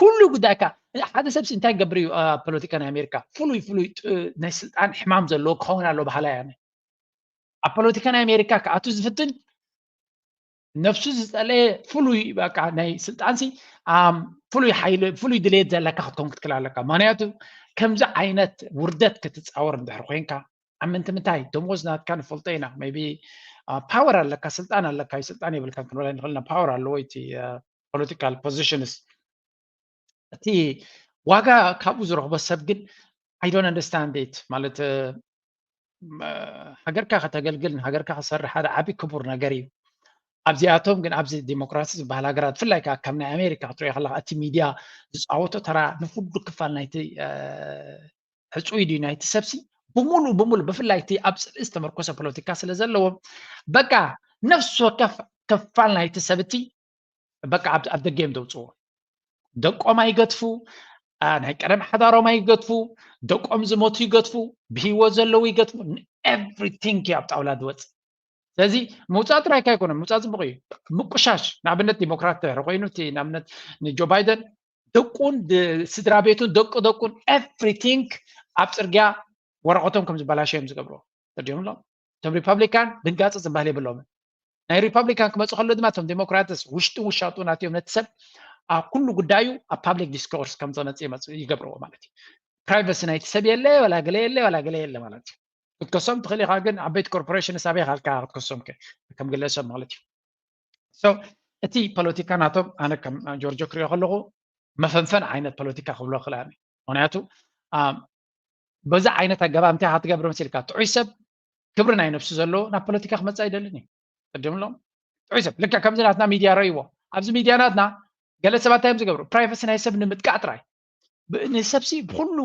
ኩሉ ጉዳይካ ሓደ ሰብሲ እንታይ ገብር እዩ ኣብ ፖለቲካ ናይ ኣሜሪካ ፍሉይ ፍሉይ ናይ ስልጣን ሕማም ዘለዎ ክኸውን ኣሎ ባህላ ያነ ኣብ ፖለቲካ ናይ ኣሜሪካ ክኣቱ ዝፍትን ነፍሱ ዝፀለየ ፍሉይ በቃ ናይ ስልጣንሲ ፍሉይ ሓይሊ ፍሉይ ድሌት ዘለካ ክትኮን ክትክል ኣለካ። ምክንያቱ ከምዚ ዓይነት ውርደት ክትፃወር እንድሕር ኮይንካ ኣብ ምንቲ ምንታይ ደሞዝ ናትካ ንፈልጦ ኢና ቢ ፓወር ኣለካ ስልጣን ኣለካ ስልጣን የብልካ ክንበላ ንክእልና ፓወር ኣለዎ እቲ ፖለቲካል ፖዚሽንስ እቲ ዋጋ ካብኡ ዝረክቦ ሰብ ግን I don't understand it ማለት ሃገርካ ከተገልግል ንሃገርካ ክሰርሕ ሓደ ዓብዪ ክቡር ነገር እዩ። ኣብዚኣቶም ግን ኣብዚ ዲሞክራሲ ዝበሃል ሃገራት ብፍላይ ከዓ ከም ናይ ኣሜሪካ ክትሪኦ ከለካ እቲ ሚድያ ዝፃወቶ ተራ ንኩሉ ክፋል ናይቲ ሕፁይ ድዩ ናይቲ ሰብሲ ብሙሉ ብሙሉ ብፍላይ እቲ ኣብ ፅልኢ ዝተመርኮሰ ፖለቲካ ስለ ዘለዎም በቃ ነፍሲ ወከፍ ክፋል ናይቲ ሰብ እቲ በቃ ኣብ ደገ እዮም ዘውፅዎ። ደቆም ኣይገድፉ፣ ናይ ቀደም ሓዳሮም ኣይገድፉ፣ ደቆም ዝሞቱ ይገድፉ፣ ብሂወት ዘለዉ ይገድፉ፣ everything እዩ ኣብ ጣውላ ዝወፅእ። ስለዚ ምውፃእ ጥራይካ ኣይኮነን፣ ምውፃእ ፅቡቅ እዩ። ምቁሻሽ ንኣብነት ዲሞክራት ድሕሪ ኮይኑ እቲ ንኣብነት ንጆ ባይደን ደቁን ስድራ ቤቱን ደቂ ደቁን everything ኣብ ፅርግያ ወረቀቶም ከም ዝበላሸ እዮም ዝገብርዎ። ተዲምሎም እቶም ሪፐብሊካን ድንጋፂ ዝበሃል የብሎምን። ናይ ሪፐብሊካን ክመፁ ከሎ ድማ እቶም ዴሞክራትስ ውሽጡ ውሻጡ ናትዮም ነቲ ሰብ ኣብ ኩሉ ጉዳዩ ኣብ ፓብሊክ ዲስኮርስ ከም ዘመፅ ይመፁ ይገብርዎ ማለት እዩ። ፕራይቨሲ ናይቲ ሰብ የለ ወላ ገለ የለ ወላ ገለ የለ ማለት እዩ። ክትከሶም ትኽእል ኢኻ፣ ግን ዓበይቲ ኮርፖሬሽን ሳበይ ካልካ ክትከሶም ከም ግለሰብ ማለት እዩ። እቲ ፖለቲካ ናቶም ኣነ ከም ጆርጆ ክሪኦ ከለኹ መፈንፈን ዓይነት ፖለቲካ ክብሎ ክልኣኒ። ምክንያቱ በዛ ዓይነት ኣገባብ እንታይ ክትገብር መሲልካ ጥዑይ ሰብ ክብሪ ናይ ነብሱ ዘለዎ ናብ ፖለቲካ ክመፅእ ኣይደልን እዩ። ቅድምሎም ጥዑይ ሰብ ልክዕ ከምዚ ናትና ሚድያ ረእይዎ። ኣብዚ ሚድያ ናትና ገለ ሰባት እዮም ዝገብሩ ፕራይቨሲ ናይ ሰብ ንምጥቃዕ ጥራይ ንሰብሲ ብኩሉ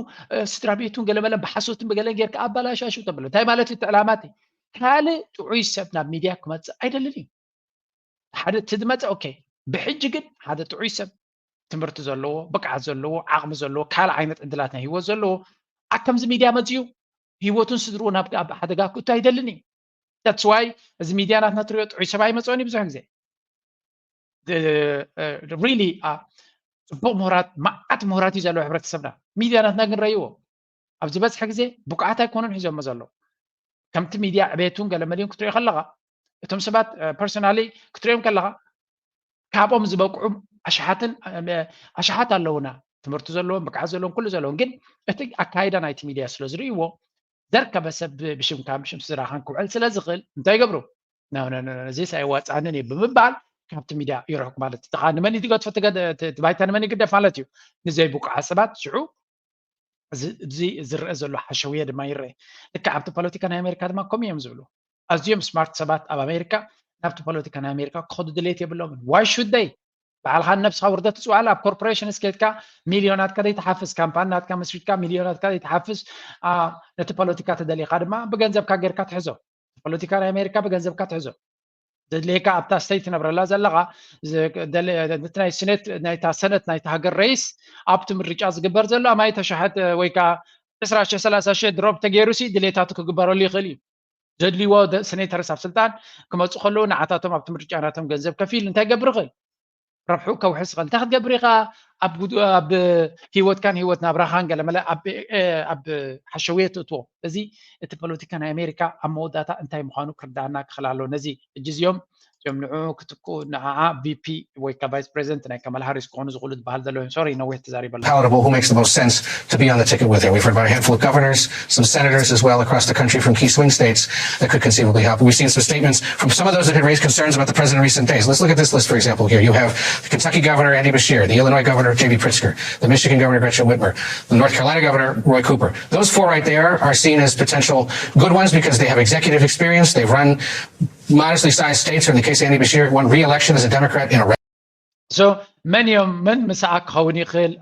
ስድራ ቤቱን ገለመለን ብሓሶትን ብገለን ጌርካ ኣባላሻሹ ተብሎ እንታይ ማለት እዩ? ዕላማቲ ካልእ ጥዑይ ሰብ ናብ ሚድያ ክመፅእ ኣይደልን እዩ። ሓደ እቲ ዝመፀ ኦኬ። ብሕጂ ግን ሓደ ጥዑይ ሰብ ትምህርቲ ዘለዎ ብቅዓት ዘለዎ ዓቕሚ ዘለዎ ካልእ ዓይነት ዕድላት ናይ ህይወት ዘለዎ ኣብ ከምዚ ሚድያ መፅኡ ህይወቱን ስድርኡ ናብ ሓደጋ ክእቱ ኣይደልን እዩ። That's why እዚ ሚድያ ናትና ትሪኦ ጥዑይ ሰብ ኣይመፅኦን እዩ ብዙሕ ግዜ። Really ፅቡቅ ምሁራት መዓት ምሁራት እዩ ዘለዎ ሕብረተሰብና። ሚድያ ናትና ግን ረእይዎ ኣብ ዝበዝሐ ግዜ ብቅዓት ኣይኮኑን ሒዞሞ ዘለዉ። ከምቲ ሚድያ ዕቤቱን ገለመሊኡን ክትሪኦ ከለካ እቶም ሰባት ፐርሶናሊ ክትሪኦም ከለካ ካብኦም ዝበቅዑ ኣሽሓትን ኣሽሓት ኣለውና። ትምህርቲ ዘለዎም ብቅዓት ዘለዎም ኩሉ ዘለዎም ግን እቲ ኣካይዳ ናይቲ ሚድያ ስለ ዝርእይዎ ዘርከበ ሰብ ብሽምካን ብሽም ስድራኻን ክውዕል ስለ ዝኽእል እንታይ ይገብሩ? እዚስ ኣይዋፃንን እዩ ብምባል ካብቲ ሚድያ ይርሕቁ ማለት እዩ። ንመን ይትገድፎ? ባይታ ንመን ይግደፍ ማለት እዩ? ንዘይብቁዓ ሰባት ሽዑ እዚ ዝረአ ዘሎ ሓሸውየ ድማ ይረአ። ልክዕ ኣብቲ ፖለቲካ ናይ ኣሜሪካ ድማ ከምኡ እዮም ዝብሉ። ኣዝዮም ስማርት ሰባት ኣብ ኣሜሪካ ናብቲ ፖለቲካ ናይ ኣሜሪካ ክኸዱ ድሌት የብሎምን። ዋይ ሹድ ደይ? ባዕልኻ ንነብስኻ ውርደት ትፅዋዕላ ኣብ ኮርፖሬሽን ስኬትካ ሚልዮናትካ ዘይትሓፍስ፣ ካምፓኒ ናትካ መስሪትካ ሚልዮናትካ ዘይትሓፍስ፣ ነቲ ፖለቲካ ተደሊኻ ድማ ብገንዘብካ ጌርካ ትሕዞ። ፖለቲካ ናይ ኣሜሪካ ብገንዘብካ ትሕዞ። ዘድልየካ ኣብታ ስተይት ትነብረላ ዘለኻ፣ እቲ ናይ ስኔት ናይታ ሰነት ናይታ ሃገር ረይስ ኣብቲ ምርጫ ዝግበር ዘሎ ኣማይ ተሻሓት ወይ ከዓ ዕስራ ሽሕ ሰላሳ ሽሕ ድሮፕ ተገይሩ ሲ ድሌታቱ ክግበረሉ ይኽእል እዩ። ዘድልይዎ ሰኔተርስ ኣብ ስልጣን ክመፁ ከለዉ ንዓታቶም ኣብቲ ምርጫ ናቶም ገንዘብ ከፊል እንታይ ገብር ይኽእል? ረብሑ ከውሕስ ይኽእል። እንታይ ክትገብር ኢኻ? ኣብ ህይወትካን ህይወት ናብራኻን ገለመለ ኣብ ሓሸውየ ትእትዎ። እዚ እቲ ፖለቲካ ናይ ኣሜሪካ ኣብ መወዳእታ እንታይ ምዃኑ ክርዳእና ክኽእል ኣለዎ። ነዚ ሕጂ እዚኦም እዚኦም ንዑ ክትክኡ ንዓዓ ቪፒ ወይ ከዓ ቫይስ ፕሬዚደንት ናይ ከማላ ሃሪስ ክኾኑ ዝኽእሉ ዝበሃል ዘለዉ እዮም። ሶሪ ነዊሕ ተዛሪበ ኣለኹ። Palatable, who makes the most sense to be on the ticket with him. We've heard about a handful of governors, some senators as well across the country from key swing states that could conceivably help. We've seen some statements from some of those that had raised concerns about the president in recent days. Let's look at this list, for example, here. You have the Kentucky governor, Andy Beshear, the Illinois governor, J B Pritzker, the Michigan governor, Gretchen Whitmer, the North Carolina governor, Roy Cooper. Those four right there are seen as potential good ones because they have executive experience, they've run modestly sized states, or in the case of Andy Beshear, won re-election as a Democrat in a So መን እዮም መን ምስኣ ክኸውን ይኽእል?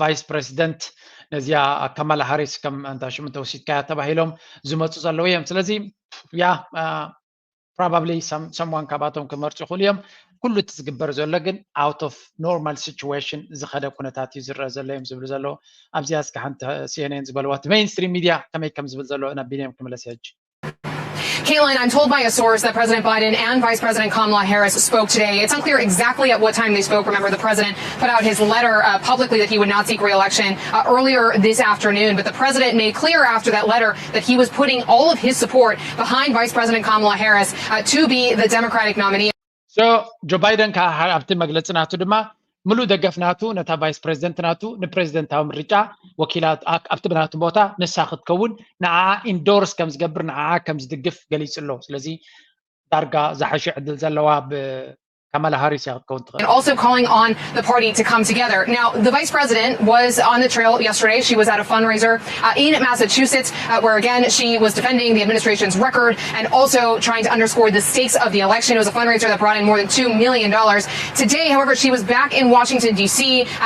ቫይስ ፕሬዚደንት ነዚኣ ከማላ ሃሪስ ከም እንታ ሽሙ ተወሲድካያ ተባሂሎም ዝመፁ ዘለዉ እዮም። ስለዚ ያ ፕሮባብሊ ሰምዋን ካባቶም ክመርፁ ይኽእሉ እዮም። ኩሉ እቲ ዝግበር ዘሎ ግን out of normal situation ዝኸደ ኩነታት እዩ ዝረአ ዘሎ እዮም ዝብሉ ዘለዉ። ኣብዚኣ እስከ ሓንቲ ሲኤንኤን ዝበልዋ እቲ ሜይንስትሪም ሚድያ ከመይ ከም ዝብል ዘሎ ናብ ቢንያም ክምለስ ሕጂ። Caitlin, I'm told by a source that President Biden and Vice President Kamala Harris spoke today. It's unclear exactly at what time they spoke. Remember, the president put out his letter uh, publicly that he would not seek reelection uh, earlier this afternoon. But the president made clear after that letter that he was putting all of his support behind Vice President Kamala Harris uh, to be the Democratic nominee. So, Joe Biden ኣብቲ መግለፂ ናቱ ድማ ምሉእ ደገፍ ናቱ ነታ ቫይስ ፕሬዚደንት ናቱ ንፕሬዚደንታዊ ምርጫ ወኪላ ኣብቲ ናቱ ቦታ ንሳ ክትከውን ንዓ ኢንዶርስ ከም ዝገብር ንዓ ከም ዝድግፍ ገሊጹ ኣሎ። ስለዚ ዳርጋ ዝሓሸ ዕድል ዘለዋ ብካማላ ሃሪስ እያ ክትከውን ትኽእል። Also calling on the party to come together. Now, the vice president was on the trail yesterday. She was at a fundraiser uh, in Massachusetts, uh, where again she was defending the administration's record and also trying to underscore the stakes of the election. It was a fundraiser that brought in more than two million dollars. Today, however, she was back in Washington, D C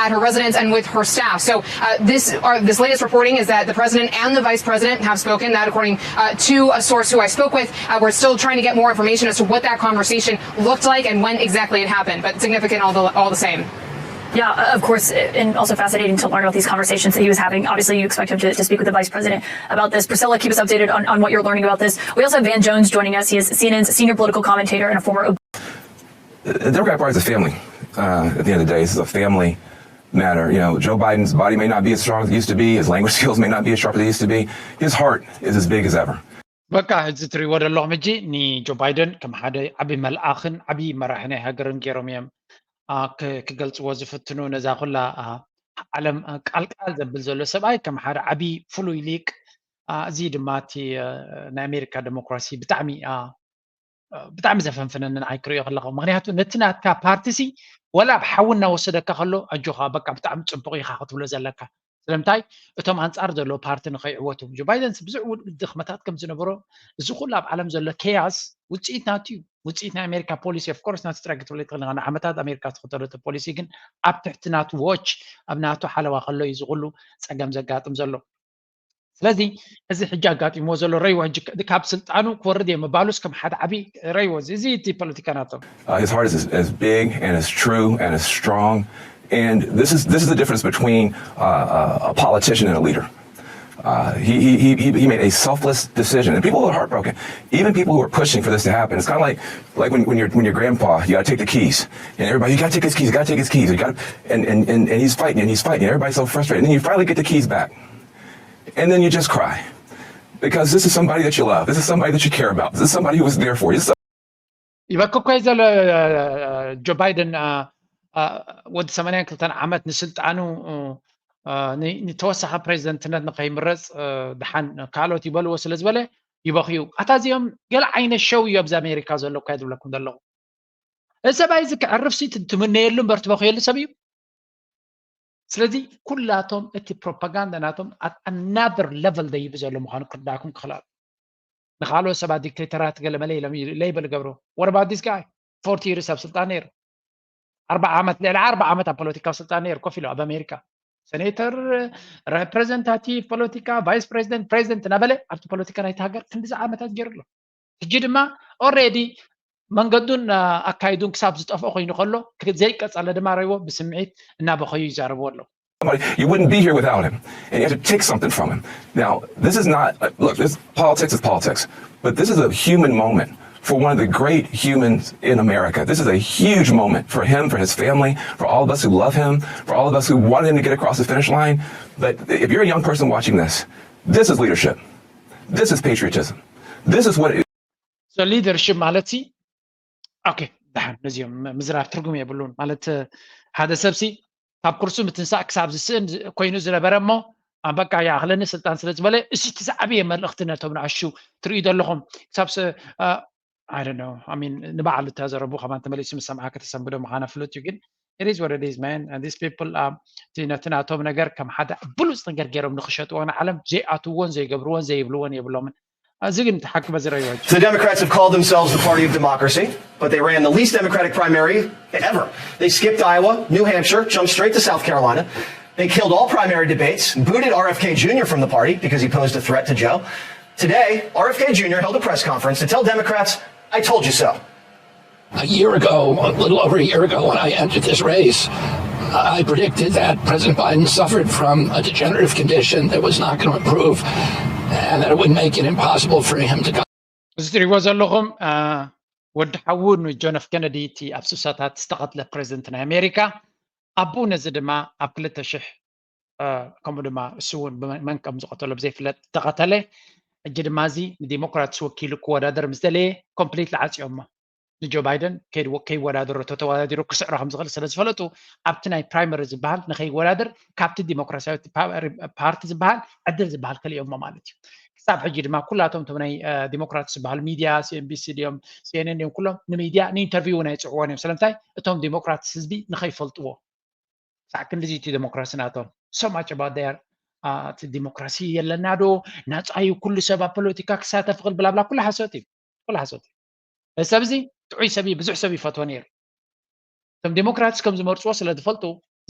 at her residence and with her staff. So uh, this, uh, this latest reporting is that the president and the vice president have spoken, that according uh, to a source who I spoke with. Uh, we're still trying to get more information as to what that conversation looked like and when exactly it happened, but significant all the, all the same. Yeah, of course, and also fascinating to learn about these conversations that he was having. Obviously, you expect him to, to speak with the vice president about this. Priscilla, keep us updated on, on what you're learning about this. We also have Van Jones joining us. He is C N N's senior political commentator and a former. The Democratic Party is a family uh, at the end of the day. This is a family matter. You know, Joe Biden's body may not be as strong as it used to be. His language skills may not be as sharp as they used to be. His heart is as big as ever. በቃ እዚ ትሪእዎ ዘለኹም ሕጂ ንጆ ባይደን ከም ሓደ ዓብዪ መልኣኽን ዓብዪ መራሒ ናይ ሃገርን ገይሮም እዮም ክገልፅዎ ዝፍትኑ። ነዛ ኩላ ዓለም ቃልቃል ዘብል ዘሎ ሰብኣይ ከም ሓደ ዓብዪ ፍሉይ ሊቅ፣ እዚ ድማ እቲ ናይ ኣሜሪካ ዴሞክራሲ ብጣዕሚ ብጣዕሚ ዘፈንፍነንን ኣይክርእዮ ከለኹ። ምክንያቱ ነቲ ናትካ ፓርቲ ሲ ወላ ኣብ ሓዊ እናወሰደካ ከሎ ኣጆኻ በቃ ብጣዕሚ ፅቡቕ ኢኻ ክትብሎ ዘለካ። ስለምንታይ እቶም ኣንፃር ዘለዎ ፓርቲ ንኸይዕወቱ። ጆ ባይደን ብዙሕ ድኽመታት ከም ዝነበሮ፣ እዚ ኩሉ ኣብ ዓለም ዘሎ ኬያስ ውፅኢት ናቱ እዩ። ውፅኢት ናይ ኣሜሪካ ፖሊሲ ኦፍኮርስ ናቱ ጥራይ ክትብሎ ይትኽእል ኢኻ። ንዓመታት ኣሜሪካ ዝተኸተለቶ ፖሊሲ ግን ኣብ ትሕቲ ናቱ ዎች ኣብ ናቱ ሓለዋ ከሎ እዩ እዚ ኩሉ ፀገም ዘጋጥም ዘሎ። ስለዚ እዚ ሕጂ ኣጋጢምዎ ዘሎ ረይዎ ሕጂ ካብ ስልጣኑ ክወርድ እየ ምባሉስ ከም ሓደ ዓብዪ ረይዎ እዚ እቲ ፖለቲካ ናቶም። Uh, his heart is as, as big and as true and as strong. And this is, this is the difference between uh, a politician and a leader. Uh, he, he, he, he made a selfless decision. And people are heartbroken. Even people who are pushing for this to happen, it's kind of like, like when, when, your, when your grandpa, you got to take the keys. And everybody, you got to take his keys, you got to take his keys. You gotta, and, and, and, and he's fighting, and he's fighting. And everybody's so frustrated. And then you finally get the keys back. And then you just cry. Because this is somebody that you love. This is somebody that you care about. This is somebody who was there for you. This is ይበክኮይ ዘሎ ጆ ባይደን ወዲ ሰማንያን ክልተን ዓመት ንስልጣኑ ንተወሳኺ ፕሬዚደንትነት ንከይምረፅ ድሓን ካልኦት ይበልዎ ስለ ዝበለ ይበኽዩ። ኣታ እዚኦም ገለ ዓይነት ሸው እዩ ኣብዚ ኣሜሪካ ዘሎ እኳ ዝብለኩም ዘለኹ። እዚ ሰብኣይ እዚ ክዕርፍ ሲ ትምነየሉ እምበር ትበኽየሉ ሰብ እዩ። ስለዚ ኩላቶም እቲ ፕሮፓጋንዳ ናቶም at another level ደይብ ዘሎ ምዃኑ ክርዳእኩም ክኽእል። ንካልኦት ሰባት ዲክቴተራት ገለ መለ ኢሎም label ገብሩ። What about this guy? Forty years ኣብ ስልጣን ነይሩ። ኣርባዓ ዓመት፣ ልዕሊ ኣርባዓ ዓመት ኣብ ፖለቲካዊ ስልጣን ነይሩ ኮፍ ኢሉ ኣብ ኣሜሪካ። ሴኔተር፣ ሬፕሬዘንታቲቭ ፖለቲካ፣ ቫይስ ፕሬዚደንት፣ ፕሬዚደንት እናበለ ኣብቲ ፖለቲካ ናይቲ ሃገር ክንዲዚ ዓመታት ገይሩ ኣሎ። ሕጂ ድማ already መንገዱን ኣካይዱን ክሳብ ዝጠፍኦ ኮይኑ ከሎ ዘይቀጸለ ድማ ረይዎ ብስምዒት እናበኸዩ ይዛረቡ ኣለዉ። You wouldn't be here without him. And you have to take something from him. Now, this is not, look, this politics is politics, but this is a human moment for one of the great humans in America. This is a huge moment for him, for his family, for all of us who love him, for all of us who wanted him to get across the finish line. But if you're a young person watching this, this is leadership. This is patriotism. This is what it So leadership ማለት ሲ okay፣ ደሓን ነዚኦም ምዝራብ ትርጉም የብሉን። ማለት ሓደ ሰብ ሲ ካብ ኩርሱ ምትንሳእ ክሳብ ዝስእን ኮይኑ ዝነበረ እሞ በቃ ይኣኽለኒ ስልጣን ስለ ዝበለ፣ እዚ እቲ ዝዓበየ መልእኽቲ ነቶም ንኣሹ ትርእዩ ዘለኹም ክሳብ I don't know, I mean፣ ንባዕሉ እተዘረቡ ከማን ተመሊሱ ምስ ሰምዓ ከተሰንብዶ ምዃና ፍሉጥ እዩ። ግን it is what it is, man. And these people, um, ነቲ ናቶም ነገር ከም ሓደ ብሉፅ ነገር ገይሮም ንክሸጥዎ ንዓለም ዘይኣትውዎን ዘይገብርዎን ዘይብልዎን የብሎምን። እዚ ግን ሓቂ በዝረዮ The Democrats have called themselves the party of democracy, but they ran the least democratic primary ever. They skipped Iowa, New Hampshire, jumped straight to South Carolina. They killed all primary debates, booted R F K Junior from the party because he posed a threat to Joe. Today, R F K Junior held a press conference to tell Democrats, I told you so. A year ago, a little over a year ago, when I entered this race, I predicted that President Biden suffered from a degenerative condition that was not going to improve and that it would make it impossible for him to እዚ ትሪእዎ ዘለኹም ወዲ ሓዉ ንጆን ኤፍ ኬነዲ፣ እቲ ኣብ ስሳታት ዝተቐትለ ፕሬዚደንት ናይ ኣሜሪካ፣ ኣቦኡ ነዚ ድማ ኣብ ክልተ ሽሕ ከምኡ ድማ እሱ እውን ብመን ከም ዝቐተሎ ብዘይፍለጥ ተቐተለ። ሕጂ ድማ እዚ ንዲሞክራትስ ወኪሉ ክወዳደር ምስ ደለየ ኮምፕሊትሊ ዓፅዮሞ። ንጆ ባይደን ከይወዳደሮ ተተወዳዲሩ ክስዕሮ ከም ዝኽእል ስለ ዝፈለጡ ኣብቲ ናይ ፕራይመሪ ዝበሃል ንኸይወዳደር ካብቲ ዲሞክራሲያዊ ፓርቲ ዝበሃል ዕድል ዝበሃል ከሊኦሞ ማለት እዩ። ክሳብ ሕጂ ድማ ኩላቶም እቶም ናይ ዲሞክራትስ ዝበሃሉ ሚድያ፣ ሲኤንቢሲ ድዮም ሲኤንኤን ድዮም ኩሎም ንሚድያ ንኢንተርቪው እውን ኣይፅዕዎን እዮም። ስለምንታይ? እቶም ዲሞክራትስ ህዝቢ ንኸይፈልጥዎ። ክሳዕ ክንድዚ እቲ ዲሞክራሲ ናቶም so much about their እቲ ዲሞክራሲ የለና ዶ ናፃ እዩ ኩሉ ሰብ ኣብ ፖለቲካ ክሳተፍ ክል ብላብላ ኩሉ ሓሶት እዩ። ኩሉ ሓሶት እዩ። እዚ ሰብ እዚ ጥዑይ ሰብ እዩ። ብዙሕ ሰብ ይፈትዎ ነይሩ። እቶም ዲሞክራትስ ከም ዝመርፅዎ ስለ ዝፈልጡ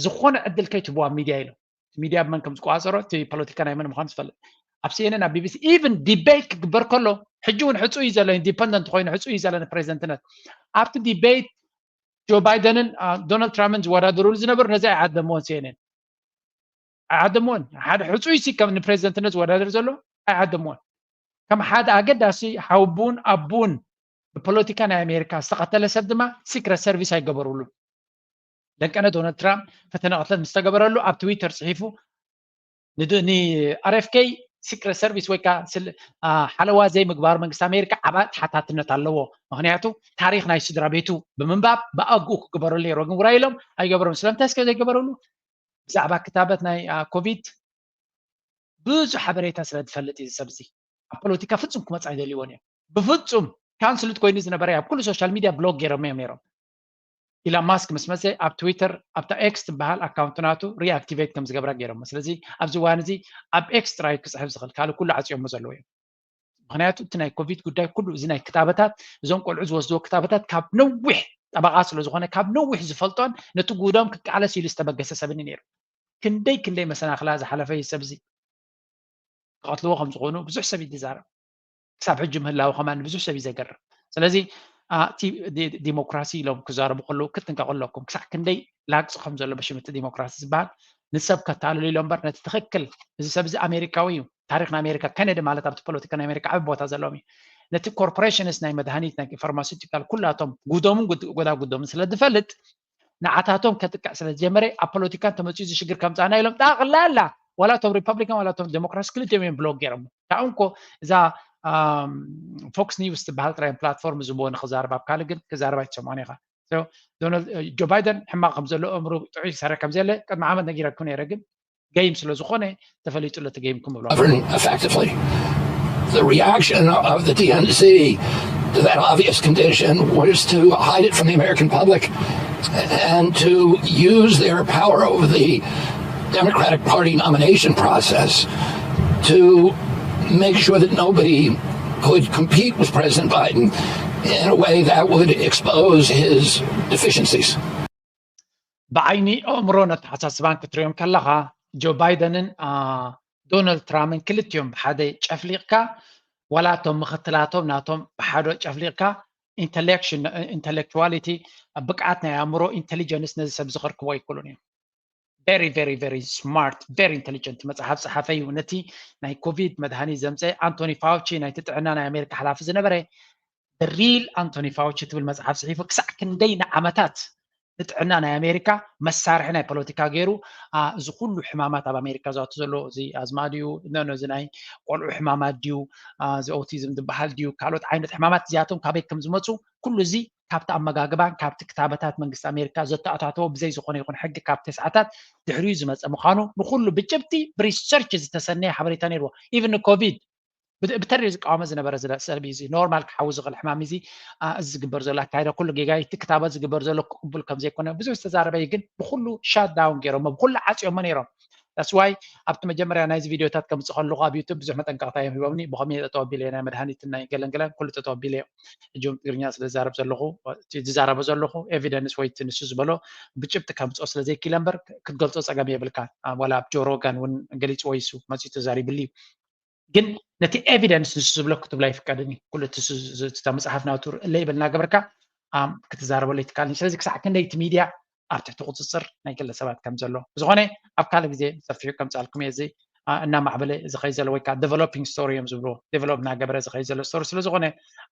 ዝኾነ ዕድል ከይትህብዎ ኣብ ሚድያ ኢሎም። ሚድያ ብመን ከም ዝቆፃፀሮ እቲ ፖለቲካ ናይ መን ምዃኑ ዝፈልጥ ኣብ ሲኤንኤን ኣብ ቢቢሲ ኢቨን ዲቤት ክግበር ከሎ ሕጂ እውን ሕፁ እዩ ዘሎ ኢንዲፐንደንት ኮይኑ ሕፁ እዩ ዘሎ ንፕሬዚደንትነት ኣብቲ ዲቤት ጆ ባይደንን ዶናልድ ትራምፕን ዝወዳደሩሉ ዝነበሩ ነዚ ኣይዓደምዎን ሲኤንኤን ኣይዓደምዎን ሓደ ሕፁይ ሲ ከም ንፕሬዚደንትነት ዝወዳደር ዘሎ ኣይዓደምዎን ከም ሓደ ኣገዳሲ ሓውቡን ኣቡን ብፖለቲካ ናይ ኣሜሪካ ዝተቐተለ ሰብ ድማ ሲክረት ሰርቪስ ኣይገበሩሉ ደቀነ ዶናልድ ትራምፕ ፈተነ ቅትለት ምስተገበረሉ ኣብ ትዊተር ፅሒፉ ንኣርኤፍኬ ሲክረት ሰርቪስ ወይ ከዓ ሓለዋ ዘይምግባር መንግስቲ ኣሜሪካ ዓባ ተሓታትነት ኣለዎ። ምክንያቱ ታሪክ ናይ ስድራ ቤቱ ብምንባብ ብኣግኡ ክግበረሉ ነይርዎ፣ ግን ውራይ ኢሎም ኣይገበረሉን። ስለምንታይ እስከ ዘይገበረሉ? ብዛዕባ ክታበት ናይ ኮቪድ ብዙሕ ሓበሬታ ስለ ዝፈልጥ እዩ። ሰብ እዚ ኣብ ፖለቲካ ፍጹም ክመጽእ ኣይደልይዎን እዮም። ብፍጹም ካንስልድ ኮይኑ ዝነበረ ኣብ ኩሉ ሶሻል ሚድያ ብሎክ ገይሮም እዮም ነይሮም። ኢላን ማስክ ምስ መፀ ኣብ ትዊተር ኣብታ ኤክስ ትበሃል ኣካውንት ናቱ ሪኣክቲቬት ከም ዝገብራ ገይሮሞ። ስለዚ ኣብዚ እዋን እዚ ኣብ ኤክስ ጥራይ ክፅሕፍ ዝኽእል ካልእ ኩሉ ዓፅዮሞ ዘለዉ እዮም። ምክንያቱ እቲ ናይ ኮቪድ ጉዳይ ኩሉ እዚ ናይ ክታበታት እዞም ቆልዑ ዝወስድዎ ክታበታት ካብ ነዊሕ ጠበቃ ስለ ዝኾነ ካብ ነዊሕ ዝፈልጦን ነቲ ጉዳዮም ክቃለስ ኢሉ ዝተበገሰ ሰብኒ ነይሩ። ክንደይ ክንደይ መሰናክላ ዝሓለፈ እዩ ሰብ እዚ ክቐትልዎ ከም ዝኾኑ ብዙሕ ሰብ እዩ ዝዛረብ። ክሳብ ሕጂ ምህላው ከማን ብዙሕ ሰብ እዩ ዘገርም። ስለዚ እቲ ዲሞክራሲ ኢሎም ክዛረቡ ከለዉ ክትንቀቁ ኣለኩም። ክሳዕ ክንደይ ላግፂ ከም ዘሎ ብሽም እቲ ዲሞክራሲ ዝበሃል ንሰብ ከታልሉ ኢሎም እምበር ነቲ ትኽክል እዚ ሰብ እዚ ኣሜሪካዊ እዩ። ታሪክ ናይ ኣሜሪካ ከነዲ ማለት ኣብቲ ፖለቲካ ናይ ኣሜሪካ ዓቢ ቦታ ዘለዎም እዩ። ነቲ ኮርፖሬሽንስ ናይ መድሃኒት ናይ ፋርማሲውቲካል ኩላቶም ጉዶምን ጎዳጉዶምን ስለ ዝፈልጥ ንዓታቶም ከጥቅዕ ስለ ዝጀመረ ኣብ ፖለቲካ እንተመፅኡ እዚ ሽግር ከምፃና ኢሎም ጠቕላላ ዋላ እቶም ሪፐብሊካን ዋላ እቶም ዴሞክራትስ ክልቲኦም እዮም ብሎክ ገይሮም። ካብኡ እንኮ እዛ ፎክስ ኒውስ ትበሃል ጥራይ ፕላትፎርም ዝብዎ ንክዛረብ ኣብ ካልእ ግን ክዛረብ ኣይትሰምዖን ኢኻ። ጆ ባይደን ሕማቕ ከም ዘሎ እምሩ ጥዑይ ሰረ ከም ዘለ ቅድሚ ዓመት ነጊረኩም ነይረ ግን ገይም ስለ ዝኾነ ተፈሊጡ ለቲ ገይም ክምብሎ govern effectively. The reaction of the D N C to that obvious condition was to hide it from the American public and to use their power over the Democratic Party nomination process to make sure that nobody could compete with President Biden in a way that would expose his deficiencies. ብዓይኒ ኣእምሮን ኣተሓሳስባን ክትሪኦም ከለኻ ጆ ባይደንን ዶናልድ ትራምፕን ክልቲኦም ብሓደ ጨፍሊቕካ ዋላ እቶም ምኽትላቶም ናቶም ብሓደ ጨፍሊቕካ ኢንተሌክቹዋሊቲ ብቅዓት ናይ ኣእምሮ ኢንቴሊጀንስ ነዚ ሰብ ዝኸርክቦ ኣይክእሉን እዮም። very very very smart very intelligent መፅሓፍ ፀሓፈ እዩ። ነቲ ናይ ኮቪድ መድሃኒት ዘምፀ ኣንቶኒ ፋውቺ ናይቲ ጥዕና ናይ ኣሜሪካ ሓላፊ ዝነበረ ሪል ኣንቶኒ ፋውቺ ትብል መፅሓፍ ፅሒፉ ክሳዕ ክንደይ ንዓመታት ንጥዕና ናይ ኣሜሪካ መሳርሒ ናይ ፖለቲካ ገይሩ እዚ ኩሉ ሕማማት ኣብ ኣሜሪካ ዝኣቱ ዘሎ እዚ ኣዝማ ድዩ ነዚ ናይ ቆልዑ ሕማማት ድዩ እዚ ኦቲዝም ዝበሃል ድዩ ካልኦት ዓይነት ሕማማት እዚኣቶም ካበይ ከም ዝመፁ ኩሉ እዚ ካብቲ ኣመጋግባን ካብቲ ክታበታት መንግስቲ ኣሜሪካ ዘተኣታተዎ ብዘይ ዝኾነ ይኹን ሕጊ ካብ ተስዓታት ድሕሪኡ ዝመፀ ምዃኑ ንኩሉ ብጭብጢ ብሪሰርች ዝተሰነየ ሓበሬታ ነይርዎ። ኢቭን ኮቪድ ብተሪር ዝቃወመ ዝነበረ ሰብ እዩ። ኖርማል ክሓዊ ዝኽእል ሕማም እዚ እዚ ዝግበር ዘሎ ኣካይዳ ኩሉ ጌጋ እቲ ክታበት ዝግበር ዘሎ ክቅቡል ከም ዘይኮነ ብዙሕ ዝተዛረበ እዩ። ግን ብኩሉ ሻት ዳውን ገይሮሞ ብኩሉ ዓፅዮሞ ነይሮም። ዳስ ዋይ ኣብቲ መጀመርያ ናይዚ ቪድዮታት ከምፅእ ከለኹ ኣብ ዩቱብ ብዙሕ መጠንቀቕታ እዮም ሂቦምኒ። ብኸመይ ጠጠው ኣቢለ ናይ መድሃኒትን ናይ ገለን ገለን ኩሉ ጠጠው ኣቢለ እዮም። ሕጂ እውን ትግርኛ ስለ ዝዛረብ ዘለኹ ዝዛረበ ዘለኹ ኤቪደንስ ወይ እቲ ንሱ ዝበሎ ብጭብጢ ከምፅኦ ስለ ዘይክኢለ እምበር ክትገልፆ ፀገም የብልካ። ዋላ ኣብ ጆ ሮጋን እውን ገሊፅዎ ይሱ መፂኡ ተዛሪብሉ እዩ። ግን ነቲ ኤቪደንስ ንሱ ዝብሎ ክትብሎ ኣይፍቀድን እዩ። ኩሉ እቲ መፅሓፍ ናቱ ሪሌብል እናገበርካ ክትዛረበሉ ኣይትካልን። ስለዚ ክሳዕ ክንደይ እቲ ሚድያ ኣብ ትሕቲ ቁፅፅር ናይ ግለሰባት ከም ዘሎ ብዝኾነ ኣብ ካልእ ግዜ ሰፊሑ ከምፅኣልኩም እየ። እዚ እናማዕበለ ዝኸይ ዘሎ ወይ ከዓ ዴቨሎፒንግ ስቶሪ እዮም ዝብልዎ። ዴቨሎፕ እናገበረ ዝኸይ ዘሎ ስቶሪ ስለዝኾነ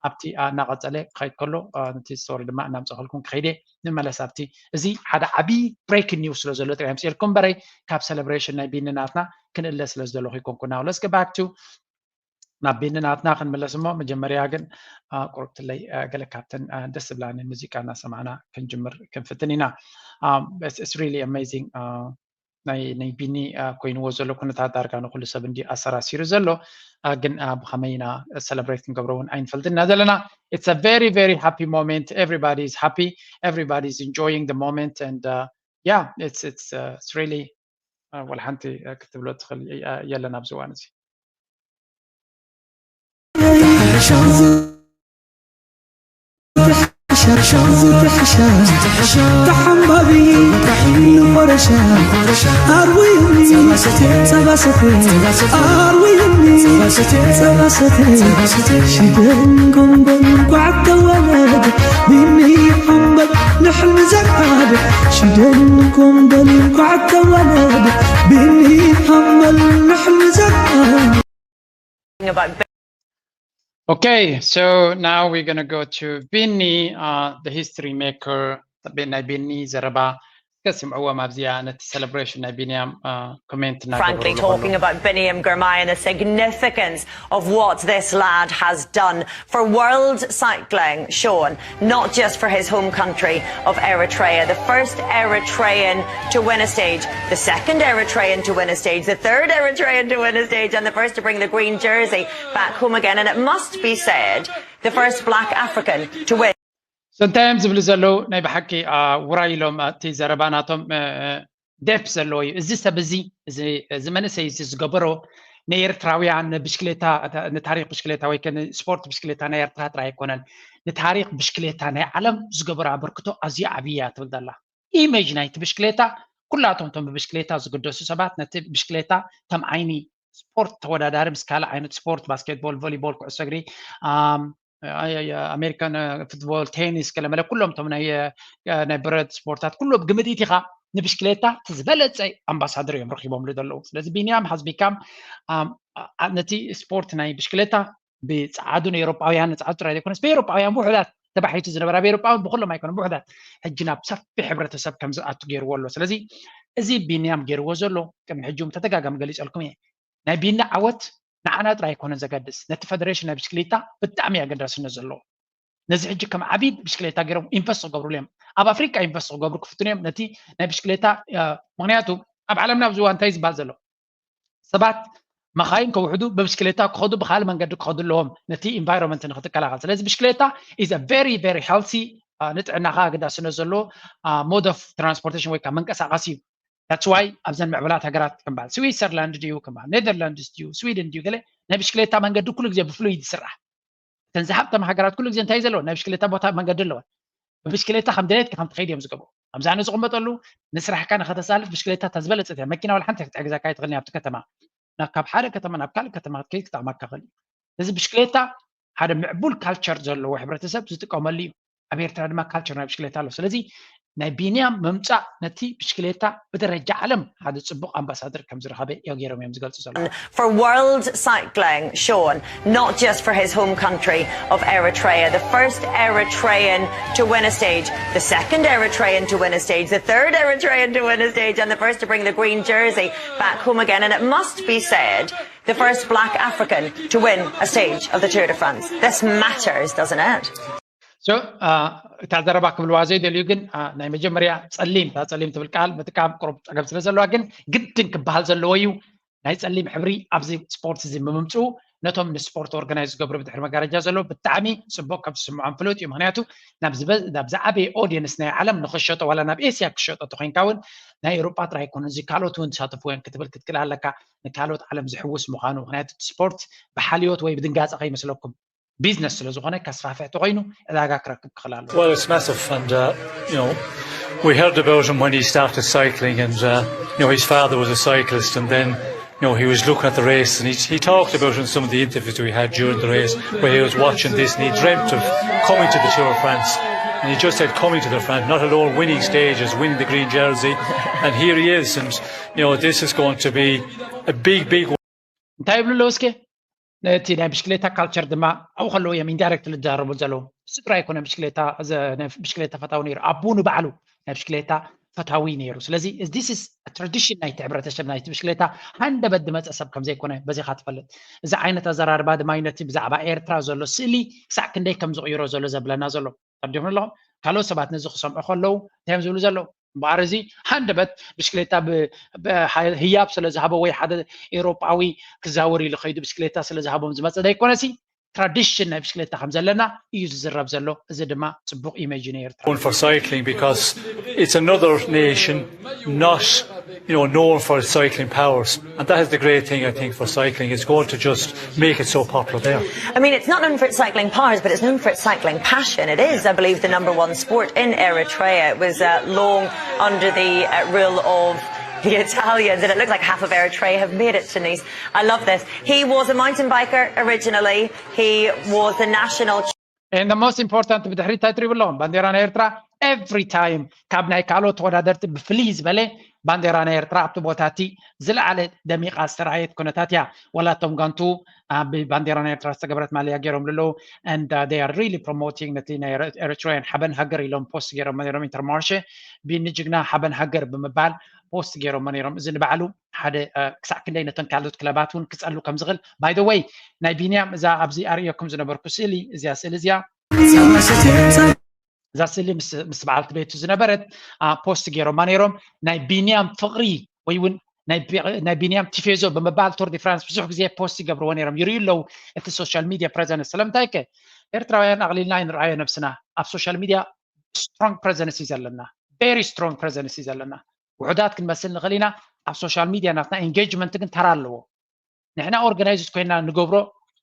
ኣብቲ እናቐፀለ ክኸይድ ከሎ ነቲ ስቶሪ ድማ እናምፀኸልኩም ክኸይድ እየ። ንመለስ ኣብቲ እዚ ሓደ ዓብዪ ብሬኪንግ ኒውስ ስለ ዘሎ ጥራይ ኣምፅኤልኩም እምበረይ ካብ ሴሌብሬሽን ናይ ቢኒ ናትና ክንእለ ስለ ዝደለኹ ይኮንኩ። ናው ለስ ባክ ቱ ናብ ቢኒ ናትና ክንምለስ እሞ መጀመርያ ግን ቁርብትለይ ገለ ካብተን ደስ ዝብላኒ ሙዚቃ እናሰማዕና ክንጅምር ክንፍትን ኢና። It's really amazing ናይ ናይ ቢኒ ኮይንዎ ዘሎ ኩነታት ዳርጋ ንኩሉ ሰብ እንዲ ኣሰራሲሩ ዘሎ ግን ብኸመይ ኢና ሰለብሬት ክንገብሮ እውን ኣይንፈልጥን ኢና ዘለና። It's a very very happy moment. Everybody is happy. Everybody is enjoying the moment and yeah it's it's it's really ወላ ሓንቲ ክትብሎ ትኽእል የለን ኣብዚ እዋን እዚ። ተሓምባቢ ንቆረሻ ኣርውዩኒ ጸባሰተ ኣርውዩኒ ጸባሰተ ሽደን ጎንጎን ጓዕተወለድ ቢኒ ሓምበል ንሕልሚ ዘቃድ ሽደን ጎንጎን ጓዕተወለድ ቢኒ ሓምበል ንሕልሚ ዘቃድ Okay, so now we're going to go to Bini, uh, the history maker. ናይ ቢኒ ዘረባ እስከ ስምዕዎም ኣብዚኣ ነቲ ሴሌብሬሽን ናይ ቢንያም ኮሜንት Frankly, talking about Biniam Girmay and the significance of what this lad has done for world cycling, Sean, not just for his home country of Eritrea. The first Eritrean to win a stage, the second Eritrean to win a stage, the third Eritrean to win a stage, and the first to bring the green jersey back home again. And it must be said, the first black African to win. So እንታይ እዮም ዝብሉ ዘለዉ? ናይ ብሓቂ ውራይ ኢሎም እቲ ዘረባ ናቶም ደፕ ዘለዎ እዩ። እዚ ሰብ እዚ እዚ መንእሰይ እዚ ዝገበሮ ንኤርትራውያን ብሽክሌታ ንታሪክ ብሽክሌታ ወይ ስፖርት ብሽክሌታ ናይ ኤርትራ ጥራይ ኣይኮነን ንታሪክ ብሽክሌታ ናይ ዓለም ዝገበሮ ኣበርክቶ ኣዝዩ ዓብያ ትብል ዘላ ኢሜጅ ናይቲ ብሽክሌታ ኩላቶም ቶም ብብሽክሌታ ዝግደሱ ሰባት ነቲ ብሽክሌታ ከም ዓይኒ ስፖርት ተወዳዳሪ ምስ ካልእ ዓይነት ስፖርት ባስኬትቦል ቮሊቦል ኩዕሶ እግሪ ኣሜሪካን ፉትቦል ቴኒስ ገለመለ ኩሎም ቶም ናይ ብረት ስፖርታት ኩሉ ግምት ኢኻ ንብሽክሌታ እቲ ዝበለፀ ኣምባሳደር እዮም ረኪቦምሉ ዘለዉ ስለዚ ቢንያም has become ነቲ ስፖርት ናይ ብሽክሌታ ብፀዓዱ ንኤሮጳውያን ንፀዓዱ ጥራይ ዘይኮነስ ብኤሮጳውያን ውሑዳት ተባሒቱ ዝነበረ ኣብ ኤሮጳውያን ብኩሎም ኣይኮነን ውሑዳት ሕጂ ናብ ሰፊሕ ሕብረተሰብ ከም ዝኣቱ ገይርዎ ኣሎ ስለዚ እዚ ቢንያም ገይርዎ ዘሎ ቅድሚ ሕጂ ተደጋጋሚ ገሊፀልኩም እየ ናይ ቢኒ ዓወት ንዓና ጥራይ ኣይኮነን ዘገድስ ነቲ ፈደሬሽን ናይ ብሽክሌታ ብጣዕሚ ኣገዳስነት ዘለዎ ነዚ ሕጂ ከም ዓብይ ብሽክሌታ ገይሮም ኢንቨስት ክገብሩሉ እዮም ኣብ ኣፍሪቃ ኢንቨስት ክገብሩ ክፍትኑ እዮም ነቲ ናይ ብሽክሌታ ምክንያቱ ኣብ ዓለምና ኣብዚ እዋን እንታይ ዝበሃል ዘሎ ሰባት መኻይን ከውሕዱ ብብሽክሌታ ክኸዱ ብካልእ መንገዲ ክኸዱ ኣለዎም ነቲ ኢንቫይሮንመንት ንክትከላኸል ስለዚ ብሽክሌታ is a very very healthy ንጥዕናኻ ኣገዳስነት ዘለዎ mode of transportation ወይ ከዓ መንቀሳቐሲ እዩ that's why ኣብዘን ምዕብላት ሃገራት ከም በዓል ስዊትዘርላንድ ድዩ፣ ከም በዓል ኔደርላንድስ ድዩ፣ ስዊድን ድዩ፣ ገለ ናይ ብሽክሌታ መንገዲ ኩሉ ግዜ ብፍሉይ ይስራሕ። እተን ዝሃብተማ ሃገራት ኩሉ ግዜ እንታይ ዘለዎ ናይ ብሽክሌታ ቦታ መንገዲ ኣለወን። ብብሽክሌታ ከም ድሌትካ ከም ትኸይድ እዮም ዝገብሩ። ኣብዛ ኣነ ዝቕመጠሉ ንስራሕካ ንኸተሳልፍ ብሽክሌታ እታ ዝበለጸት እያ። መኪና ዋላ ሓንቲ ክትሕግዘካ ኣይትኽእልን ኣብቲ ከተማ። ናብ ካብ ሓደ ከተማ ናብ ካልእ ከተማ ክትከይድ ክጠቕመካ ይኽእል እዩ። እዚ ብሽክሌታ ሓደ ምዕቡል ካልቸር ዘለዎ ሕብረተሰብ ዝጥቀመሉ እዩ። ኣብ ኤርትራ ድማ ካልቸር ናይ ብሽክሌታ ኣሎ። ስለዚ ናይ ቢንያም ምምጻእ ነቲ ብሽክሌታ ብደረጃ ዓለም ሓደ ጽቡቕ ኣምባሳደር ከም ዝረኸበ እዮም ገይሮም እዮም ዝገልጹ ዘለዉ። For world cycling, Sean, not just for his home country of Eritrea, the first Eritrean to win a stage, the second Eritrean to win a stage, the third Eritrean to win a stage, and the first to bring the green jersey back home again. And it must be said, the first black African to win a stage of the Tour de France. This matters, doesn't it? So እታ ዘረባ ክብልዋ ዘይደልዩ ግን ናይ መጀመርያ ጸሊም እታ ጸሊም ትብል ቃል ምጥቃም ቁሩብ ጸገም ስለ ዘለዋ ግን ግድን ክበሃል ዘለዎ እዩ። ናይ ጸሊም ሕብሪ ኣብዚ ስፖርት እዚ ብምምፅኡ ነቶም ንስፖርት ኦርጋናይዝ ዝገብሩ ብድሕሪ መጋረጃ ዘለዉ ብጣዕሚ ፅቡቅ ከም ዝስምዖም ፍሉጥ እዩ። ምክንያቱ ናብ ዝዓበየ ኦዲየንስ ናይ ዓለም ንክሸጦ ዋላ ናብ ኤስያ ክሸጦ ተኮይንካ እውን ናይ ኤሮጳ ጥራይ ኣይኮነ እዚ ካልኦት እውን ዝሳተፉ እዮም ክትብል ክትክእል ኣለካ። ንካልኦት ዓለም ዝሕውስ ምዃኑ ምክንያቱ ስፖርት ብሓልዮት ወይ ብድንጋፀ ከይመስለኩም ቢዝነስ ስለ ዝኾነ ከስፋፍሕ ተኮይኑ ዕዳጋ ክረክብ ክኽእል ኣለዎ። Well, it's massive, and uh, you know, we heard about him when he started cycling, and uh, you know his father was a cyclist, and then you know he was looking at the race, and he, he talked about in some of the interviews we had during the race where he was watching this, and he dreamt of coming to the Tour of France, and he just said coming to the France, not alone winning stages, winning the green jersey, and here he is, and you know this is going to be a big, big. እንታይ ይብሉ ኣለዉ እስከ ነቲ ናይ ብሽክሌታ ካልቸር ድማ ኣብኡ ከለዉ እዮም ኢንዳይረክት ዝዛረቡ ዘለዉ። እሱ ጥራይ ኣይኮነ ብሽክሌታ ብሽክሌታ ፈታዊ ነይሩ። ኣቡ ንባዕሉ ናይ ብሽክሌታ ፈታዊ ነይሩ። ስለዚ this is ትራዲሽን ናይቲ ሕብረተሰብ ናይቲ ብሽክሌታ ሃንደበት ዝመፀ ሰብ ከም ዘይኮነ በዚኻ ትፈልጥ። እዚ ዓይነት ኣዘራርባ ድማ እዩ ነቲ ብዛዕባ ኤርትራ ዘሎ ስእሊ ክሳዕ ክንደይ ከም ዝቕይሮ ዘሎ ዘብለና ዘሎ። ተረዲኹም ኣለኹም? ካልኦት ሰባት ነዚ ክሰምዑ ከለዉ እንታይ እዮም ዝብሉ ዘለዉ? እምበኣር እዚ ሃንደበት ብሽክሌታ ህያብ ስለ ዝሃቦ ወይ ሓደ ኤውሮጳዊ ክዛወር ኢሉ ከይዱ ብሽክሌታ ስለ ዝሃቦም ዝመፀ ዘይኮነሲ ትራዲሽን ናይ ብሽክሌታ ከም ዘለና እዩ ዝዝረብ ዘሎ። እዚ ድማ ፅቡቅ ኢሜጅ ንኤርትራ። For cycling because it's another nation not you know known for its cycling powers, and that is the great thing I think for cycling. It's going to just make it so popular there. I mean, it's not known for its cycling powers, but it's known for its cycling passion. It is, I believe, the number one sport in Eritrea. It was uh, long under the uh, rule of the Italians, and it looks like half of Eritrea have made it to Nice. I love this. He was a mountain biker originally. He was the national. And the most important ብድሕሪ እንታይ ትሪቡ ኣለኹም? ባንዴራ ናይ ኤርትራ every time ካብ ናይ ካልኦት ተወዳደርቲ ብፍልይ ዝበለ ባንዴራ ናይ ኤርትራ ኣብቲ ቦታ እቲ ዝለዓለ ደሚቓ ዝተረኣየት ኩነታት እያ። ወላ እቶም ጋንቱ ብባንዴራ ናይ ኤርትራ ዝተገበረት ማልያ ገይሮም ኣለዉ and they are really promoting ነቲ ናይ ኤሪትራውያን ሓበን ሃገር ኢሎም ፖስት ገይሮም ነይሮም ኢንተርማርሸ ቢኒ ጅግና ሓበን ሃገር ብምባል ፖስት ገይሮም ነይሮም። እዚ ንባዕሉ ሓደ ክሳዕ ክንደይ ነተን ካልኦት ክለባት እውን ክፀሉ ከም ዝኽእል by the way ናይ ቢንያም እዛ ኣብዚ ኣርእየኩም ዝነበርኩ ስእሊ እዚኣ ስእሊ እዚኣ እዛ ስእሊ ምስ በዓልቲ ቤቱ ዝነበረት ፖስት ገይሮማ ነይሮም ናይ ቢንያም ፍቕሪ ወይ እውን ናይ ቢንያም ቲፌዞ ብምባል ቱር ዲ ፍራንስ ብዙሕ ግዜ ፖስት ይገብርዎ ነይሮም ይርእዩ ኣለዉ እቲ ሶሻል ሚድያ ፕሬዘንስ ስለምንታይ ከ ኤርትራውያን ኣቕሊልና ኣይንርኣዮ ነብስና ኣብ ሶሻል ሚድያ ስትሮንግ ፕሬዘንስ እዩ ዘለና very strong presence እዩ ዘለና ውሑዳት ክንመስል ንኽእል ኢና ኣብ ሶሻል ሚድያ ናትና ኢንጌጅመንት ግን ተራ ኣለዎ ንሕና ኦርጋናይዝድ ኮይና ንገብሮ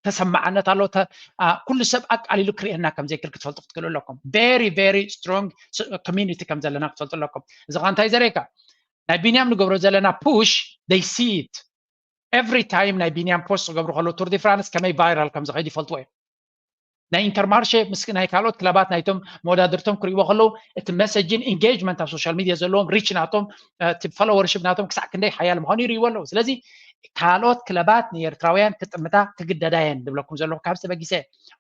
ተሰማዓነት ኣሎ ኩሉ ሰብ ኣቃሊሉ ክርእየና ከም ዘይክል ክትፈልጡ ክትክእሉ ኣለኩም very very strong community ከም ዘለና ክትፈልጡ ኣለኩም እዚ ካ እንታይ ዘርእየካ ናይ ቢንያም ንገብሮ ዘለና push they see it every time ናይ ቢንያም ፖስት ክገብሩ ከለዉ ቱር ዲ ፍራንስ ከመይ ቫይራል ከም ዝኸይድ ይፈልጥዎ እዮም ናይ ኢንተርማርሸ ምስ ናይ ካልኦት ክለባት ናይቶም መወዳድርቶም ክርእይዎ ከለዉ እቲ መሰጅን ኢንጌጅመንት ኣብ ሶሻል ሚድያ ዘለዎም ሪች ናቶም እቲ ፎሎወርሽፕ ናቶም ክሳዕ ክንደይ ሓያል ምዃኑ ይርእይዎ ኣለዉ ስለዚ ካልኦት ክለባት ንኤርትራውያን ክጥምታ ክግደዳ እየን ዝብለኩም ዘለኹ ካብዚ ተበጊሰ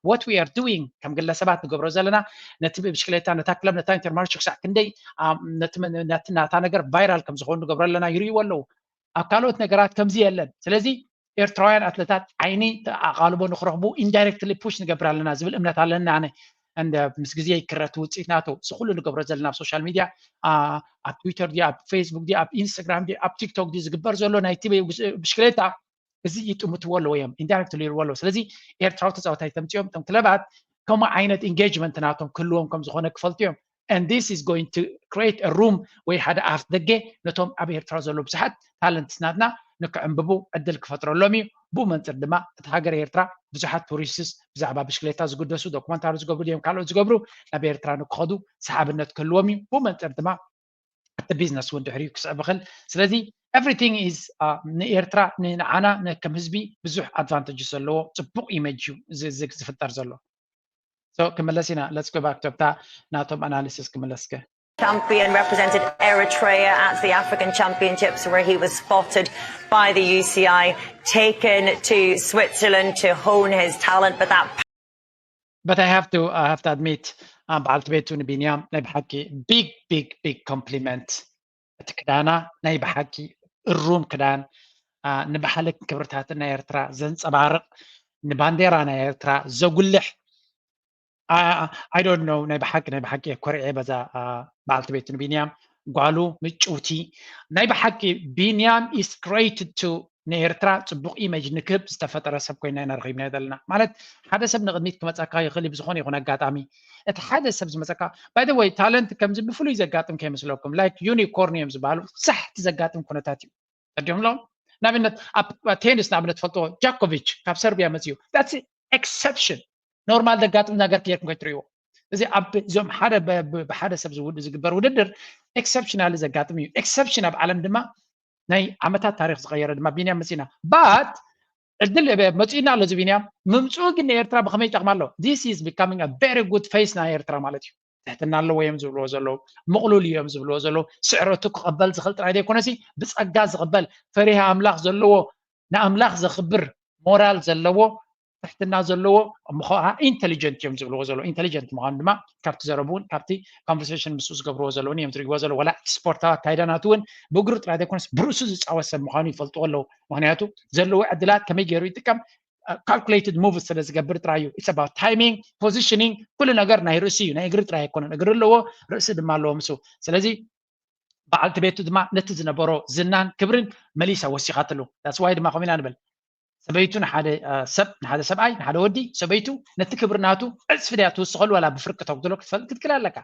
what we are doing ከም ግለሰባት ንገብሮ ዘለና ነቲ ብሽክሌታ ነታ ክለብ ነታ ኢንተርማርሽ ክሳዕ ክንደይ ነቲ ናታ ነገር ቫይራል ከም ዝኸውን ንገብሮ ኣለና ይርእይዎ ኣለዉ ኣብ ካልኦት ነገራት ከምዚ የለን ስለዚ ኤርትራውያን ኣትለታት ዓይኒ ኣቓልቦ ንክረኽቡ ኢንዳይረክትሊ ፑሽ ንገብር ኣለና ዝብል እምነት ኣለና ኣነ እንደ ምስ ግዜ ይክረት ውፅኢት ናቶ እዚ ኩሉ ንገብሮ ዘለና ኣብ ሶሻል ሚድያ ኣብ ትዊተር ድዩ ኣብ ፌስቡክ ድዩ ኣብ ኢንስታግራም ድዩ ኣብ ቲክቶክ ድዩ ዝግበር ዘሎ ናይቲ ብሽክሌታ እዚ ይጥምትዎ ኣለዎ እዮም ኢንዳይረክትሊ ይርዎ ኣለዎ ስለዚ ኤርትራዊ ተፃወታይ ተምፅኦም እቶም ክለባት ከምኡ ዓይነት ኢንጌጅመንት ናቶም ክህልዎም ከም ዝኾነ ክፈልጡ እዮም and this is going to create a room ወይ ሓደ ኣፍ ደገ ነቶም ኣብ ኤርትራ ዘሎ ብዙሓት talents ናትና ንክዕንብቡ ዕድል ክፈጥረሎም እዩ። ብኡ መንፅር ድማ እቲ ሃገር ኤርትራ ብዙሓት tourists ብዛዕባ ብሽክሌታ ዝግደሱ፣ ዶክመንታሪ ዝገብሩ ድዮም ካልኦት ዝገብሩ ናብ ኤርትራ ንክኸዱ ሰሓብነት ክህልዎም እዩ። ብኡ መንፅር ድማ እቲ business እውን ድሕሪኡ ክስዕብ ይኽእል። ስለዚ everything is ንኤርትራ ንዓና ከም ህዝቢ ብዙሕ advantage ዘለዎ ፅቡቕ image እዩ ዝፍጠር ዘሎ። So ክምለስ ኢና። Let's go back to ኣብታ ናቶም analysis ክምለስከ። Champion represented Eritrea at the African Championships, where he was spotted by the U C I, taken to Switzerland to hone his talent, but that But I have to I have to admit በዓልቲ ቤቱ ንቢንያም ናይ ብሓቂ big big big compliment። እቲ ክዳና ናይ ብሓቂ እሩም ክዳን፣ ንባህልን ክብርታትን ናይ ኤርትራ ዘንጸባርቕ፣ ንባንዴራ ናይ ኤርትራ ዘጉልሕ። I don't know፣ ናይ ብሓቂ ናይ ብሓቂ ኮሪዐ በዛ በዓልቲ ቤቱ ንቢንያም። ጓሉ ምጭውቲ ናይ ብሓቂ። ቢንያም is created to ንኤርትራ ጽቡቕ image ንክህብ ዝተፈጠረ ሰብ ኮይና ኢና ረኺብናዮ ዘለና። ማለት ሓደ ሰብ ንቕድሚት ክመጻካ ይኽእል እዩ ብዝኾነ ይኹን ኣጋጣሚ። እቲ ሓደ ሰብ ዝመጻካ፣ by the way፣ talent ከምዚ ብፍሉይ ዘጋጥም ከይመስለኩም፣ like unicorn እዮም ዝበሃሉ። ሳሕቲ ዘጋጥም ኩነታት እዩ። ተዲዮም ኣለዎም። ንኣብነት ኣብ ቴኒስ ንኣብነት ፈልጥዎ፣ ጃኮቪች ካብ ሰርቢያ መጽዩ። That's exception። ኖርማል ዘጋጥም ነገር ጌርኩም ከይትርእይዎ። እዚ ኣብ እዞም ሓደ ብሓደ ሰብ ዝግበር ውድድር exceptionally ዘጋጥም እዩ። Exception ኣብ ዓለም ድማ ናይ ዓመታት ታሪክ ዝቀየረ ድማ ቢንያም መፂና። But ዕድል መፂና ኣሎ። እዚ ቢንያም ምምፅኡ ግን ንኤርትራ ብከመይ ይጠቅማ ኣሎ? This is becoming a very good face ናይ ኤርትራ ማለት እዩ። ትሕትና ኣለዎ እዮም ዝብልዎ ዘለዉ፣ ምቕሉል እዮም ዝብልዎ ዘለዉ። ስዕረቱ ክቐበል ዝኽእል ጥራይ ዘይኮነሲ ብጸጋ ዝቕበል፣ ፈሪሃ ኣምላኽ ዘለዎ፣ ንኣምላኽ ዘኽብር ሞራል ዘለዎ፣ ትሕትና ዘለዎ፣ እሞ ከዓ ኢንተሊጀንት እዮም ዝብልዎ ዘለዉ። ኢንተሊጀንት ምዃኑ ድማ ካብቲ ዘረቡ እውን ካብቲ ኮንቨርሴሽን ምስኡ ዝገብርዎ ዘለዉ እውን እዮም ዝርእይዎ ዘለዉ። ዋላ እቲ ስፖርታዊ ኣካይዳ ናቱ እውን ብእግሩ ጥራይ ዘይኮነስ ብርእሱ ዝጻወት ሰብ ምዃኑ ይፈልጥዎ ኣለዉ። ምክንያቱ ዘለዎ ዕድላት ከመይ ገይሩ ይጥቀም፣ calculated move ስለ ዝገብር ጥራይ እዩ። It's about timing, positioning፣ ኩሉ ነገር ናይ ርእሲ እዩ፣ ናይ እግሪ ጥራይ ኣይኮነን። እግሪ ኣለዎ፣ ርእሲ ድማ ኣለዎ ምስኡ። ስለዚ በዓልቲ ቤቱ ድማ ነቲ ዝነበሮ ዝናን ክብርን መሊሳ ወሲኻትሉ። That's why ድማ ከምኡ ኢና ንብል። ሰበይቱ ንሓደ ሰብ፣ ንሓደ ሰብኣይ፣ ንሓደ ወዲ፣ ሰበይቱ ነቲ ክብሪ ናቱ ዕጽፊ ድያ ትውስኸሉ ዋላ ብፍርቂ ተጉድሎ ክትፈልጥ ክትክእል ኣለካ።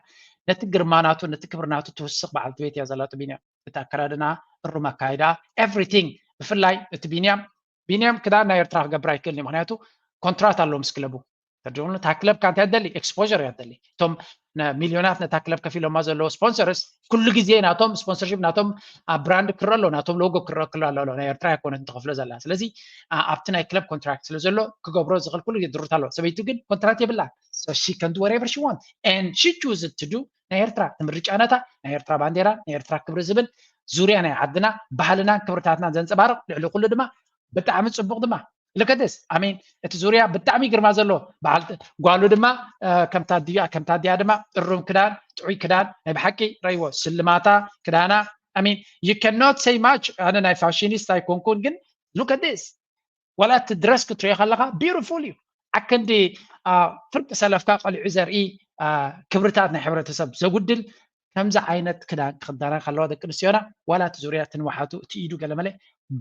ነቲ ግርማ ናቱ፣ ነቲ ክብሪ ናቱ ትውስኽ በዓልቲ ቤት እያ ዘላቶ ቢንያም። እቲ ኣከዳድና፣ እሩም ኣካይዳ፣ everything። ብፍላይ እቲ ቢንያም ቢንያም ክዳን ናይ ኤርትራ ክገብር ኣይክእልን እዩ። ምክንያቱ ኮንትራት ኣለዎ ምስ ክለቡ። ተድርብሉ እታ ክለብ ካ እንታይ ደሊ? ኤክስፖር እያ ደሊ። እቶም ሚልዮናት ነታ ክለብ ከፊሎማ ዘለዎ ስፖንሰርስ ኩሉ ግዜ ናቶም ስፖንሰርሽፕ ናቶም ብራንድ ክረ ኣሎ፣ ናቶም ሎጎ ክረ ክሎ ኣሎ። ናይ ኤርትራ ኣይኮነት ትኸፍሎ ዘላ። ስለዚ ኣብቲ ናይ ክለብ ኮንትራክት ስለ ዘሎ ክገብሮ ዝኽእል ኩሉ ግዜ ድሩት ኣሎ። ሰበይቱ ግን ኮንትራት የብላ። She can do whatever she want and she choose to do። ናይ ኤርትራ ትምርጫ ነታ ናይ ኤርትራ ባንዴራ ናይ ኤርትራ ክብሪ ዝብል ዙርያ ናይ ዓድና ባህልናን ክብርታትናን ዘንጸባርቕ፣ ልዕሊ ኩሉ ድማ ብጣዕሚ ጽቡቕ ድማ። Look at this። I mean፣ እቲ ዙርያ ብጣዕሚ ግርማ ዘሎ በዓል ጓሉ ድማ ከምታ ድያ ከምታ ድያ ድማ ጥሩም ክዳን ጥዑይ ክዳን ናይ ብሓቂ ረይዎ ስልማታ ክዳና። I mean, you cannot say much። ኣነ ናይ ፋሽኒስት ኣይኮንኩን፣ ግን look at this። ዋላ እቲ ድረስ ክትሪኦ ከለካ ቢዩቲፉል እዩ። ኣክንዲ ፍርቂ ሰለፍካ ቀሊዑ ዘርኢ ክብርታት ናይ ሕብረተሰብ ዘጉድል ከምዚ ዓይነት ክዳን ክክደና ከለዋ ደቂ ኣንስትዮና ዋላ እቲ ዙርያ እቲ ንውሓቱ እቲ ኢዱ ገለመለ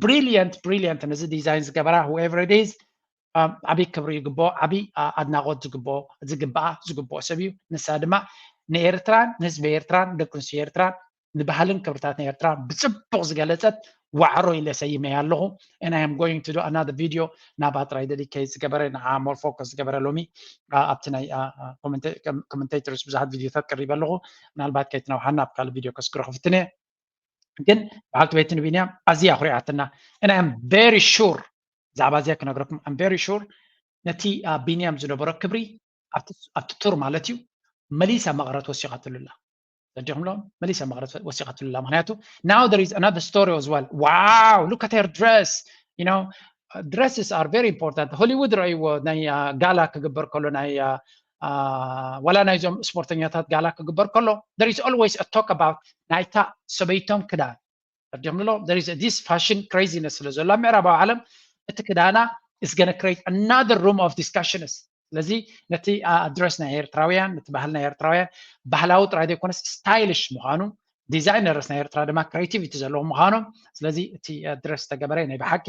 ብሪሊየንት ብሪሊየንት ነዚ ዲዛይን ዝገበራ whoever it is ዓብይ ክብሪ ይግብኦ፣ ዓብይ ኣድናቆት ዝግብኦ ዝግብኣ ዝግብኦ ሰብ እዩ። ንሳ ድማ ንኤርትራን ንህዝቢ ኤርትራን ደቂ ኣንስትዮ ኤርትራን ንባህልን ክብርታት ናይ ኤርትራ ብጽቡቕ ዝገለጸት ዋዕሮ ኢለ ሰይመያ ኣለኹ። And I am going to do another video ናብኣ ጥራይ ደዲኬት ዝገበረ ንዓ more focus ዝገበረ ሎሚ ኣብቲ ናይ commentators ብዙሓት ቪድዮታት ቀሪበ ኣለኹ። ምናልባት ከይትነውሓና ኣብ ካልእ ቪድዮ ከስግሮ ክፍትን እየ። ግን በዓልቲ ቤት ንቢንያም ኣዝያ ኣኹሪዓትና። And I am very sure ብዛዕባ እዚኣ ክነግረኩም I'm very sure ነቲ ቢንያም ዝነበሮ ክብሪ ኣብቲ ቱር ማለት እዩ መሊሳ መቐረት ወሲኻትሉ ኣላ። ተረዲኹምሎ? መሊሳ መቐረት ወሲኻትሉ ኣላ። ምክንያቱ now there is another story as well። Wow, look at her dress. You know, dresses are very important። ሆሊውድ ረእይዎ ናይ ጋላ ክግበር ከሎ ናይ ዋላ ናይዞም ስፖርተኛታት ጋላ ክግበር ከሎ there is always a talk about ናይታ ሰበይቶም ክዳን። ተረዲኹምሎ? There is this fashion craziness ስለ ዘሎ ኣብ ምዕራባዊ ዓለም እቲ ክዳና is gonna create another room of discussions። ስለዚ ነቲ ድረስ ናይ ኤርትራውያን ነቲ ባህል ናይ ኤርትራውያን ባህላዊ ጥራይ ዘይኮነስ ስታይልሽ ምዃኑ ዲዛይነርስ ናይ ኤርትራ ድማ ክሬቲቪቲ ዘለዎም ምዃኖም። ስለዚ እቲ ድረስ ዝተገበረ ናይ ብሓቂ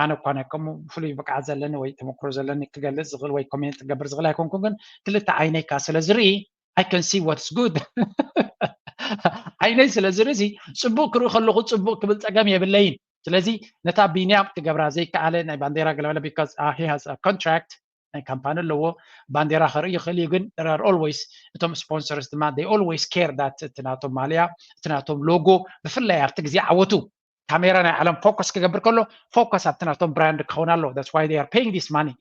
ኣነ እኳ ናይ ከምኡ ፍሉይ ብቅዓት ዘለኒ ወይ ተመክሮ ዘለኒ ክገልጽ ዝኽእል ወይ ኮሜንት ክገብር ዝኽእል ኣይኮንኩን፣ ግን ክልተ ዓይነይ ከኣ ስለ ዝርኢ I can see what's good. ዓይነይ ስለ ዝርኢ ጽቡቅ ክርኢ ከለኹ ጽቡቅ ክብል ጸገም የብለይን። ስለዚ ነታ ቢንያም ክገብራ ዘይከኣለ ናይ ባንዴራ ገለመለ because he has a contract ናይ ካምፓኒ ኣለዎ። ባንዴራ ከርኢ ይኽእል እዩ፣ ግን always እቶም sponsors ድማ they always care that እቲ ናቶም ማልያ እቲ ናቶም ሎጎ ብፍላይ ኣብቲ ግዜ ዓወቱ ካሜራ ናይ ዓለም ፎከስ ክገብር ከሎ ፎከስ ኣብቲ ናቶም ብራንድ ክኸውን ኣለዎ። That's why they are paying this money።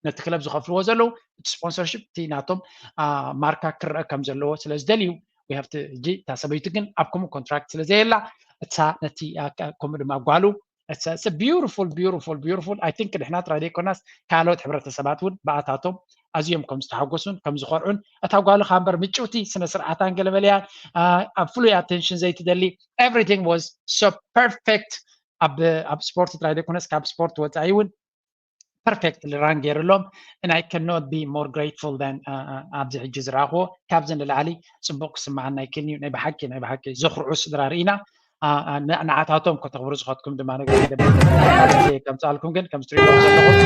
ነቲ ክለብ ዝኸፍልዎ ዘለዉ እቲ ስፖንሰርሽፕ እቲ ናቶም ማርካ ክረአ ከም ዘለዎ ስለ ዝደልዩ ሕጂ እታ ሰበይቱ ግን ኣብ ከምኡ ኮንትራክት ስለ ዘየላ እሳ ነቲ ከምኡ ድማ ጓሉ beautiful beautiful beautiful I think ንሕና ጥራይ ዘይኮናስ ካልኦት ሕብረተሰባት እውን ብኣታቶም ኣዝዮም ከም ዝተሓጎሱን ከም ዝኮርዑን እታ ጓሉ ከኣ እምበር ምጭውቲ ስነ ስርዓታን ገለመለያን ኣብ ፍሉይ ኣቴንሽን ዘይትደሊ everything was so perfect ኣብ ስፖርት ጥራይ ዘይኮነስ ካብ ስፖርት ወፃኢ እውን perfectly run ገይርሎም and I cannot be more grateful than ኣብዚ ሕጂ ዝረኣኽዎ ካብዚ ንላዕሊ ፅቡቅ ክስምዓና ኣይክእልን እዩ። ናይ ብሓቂ ናይ ብሓቂ ዘኹርዑ ስድራ ርኢና ንዓታቶም ከተኽብሩ ዝኸድኩም ድማ ነገር ከምፅኣልኩም ግን ከም ትሪእዎም ዘለኹም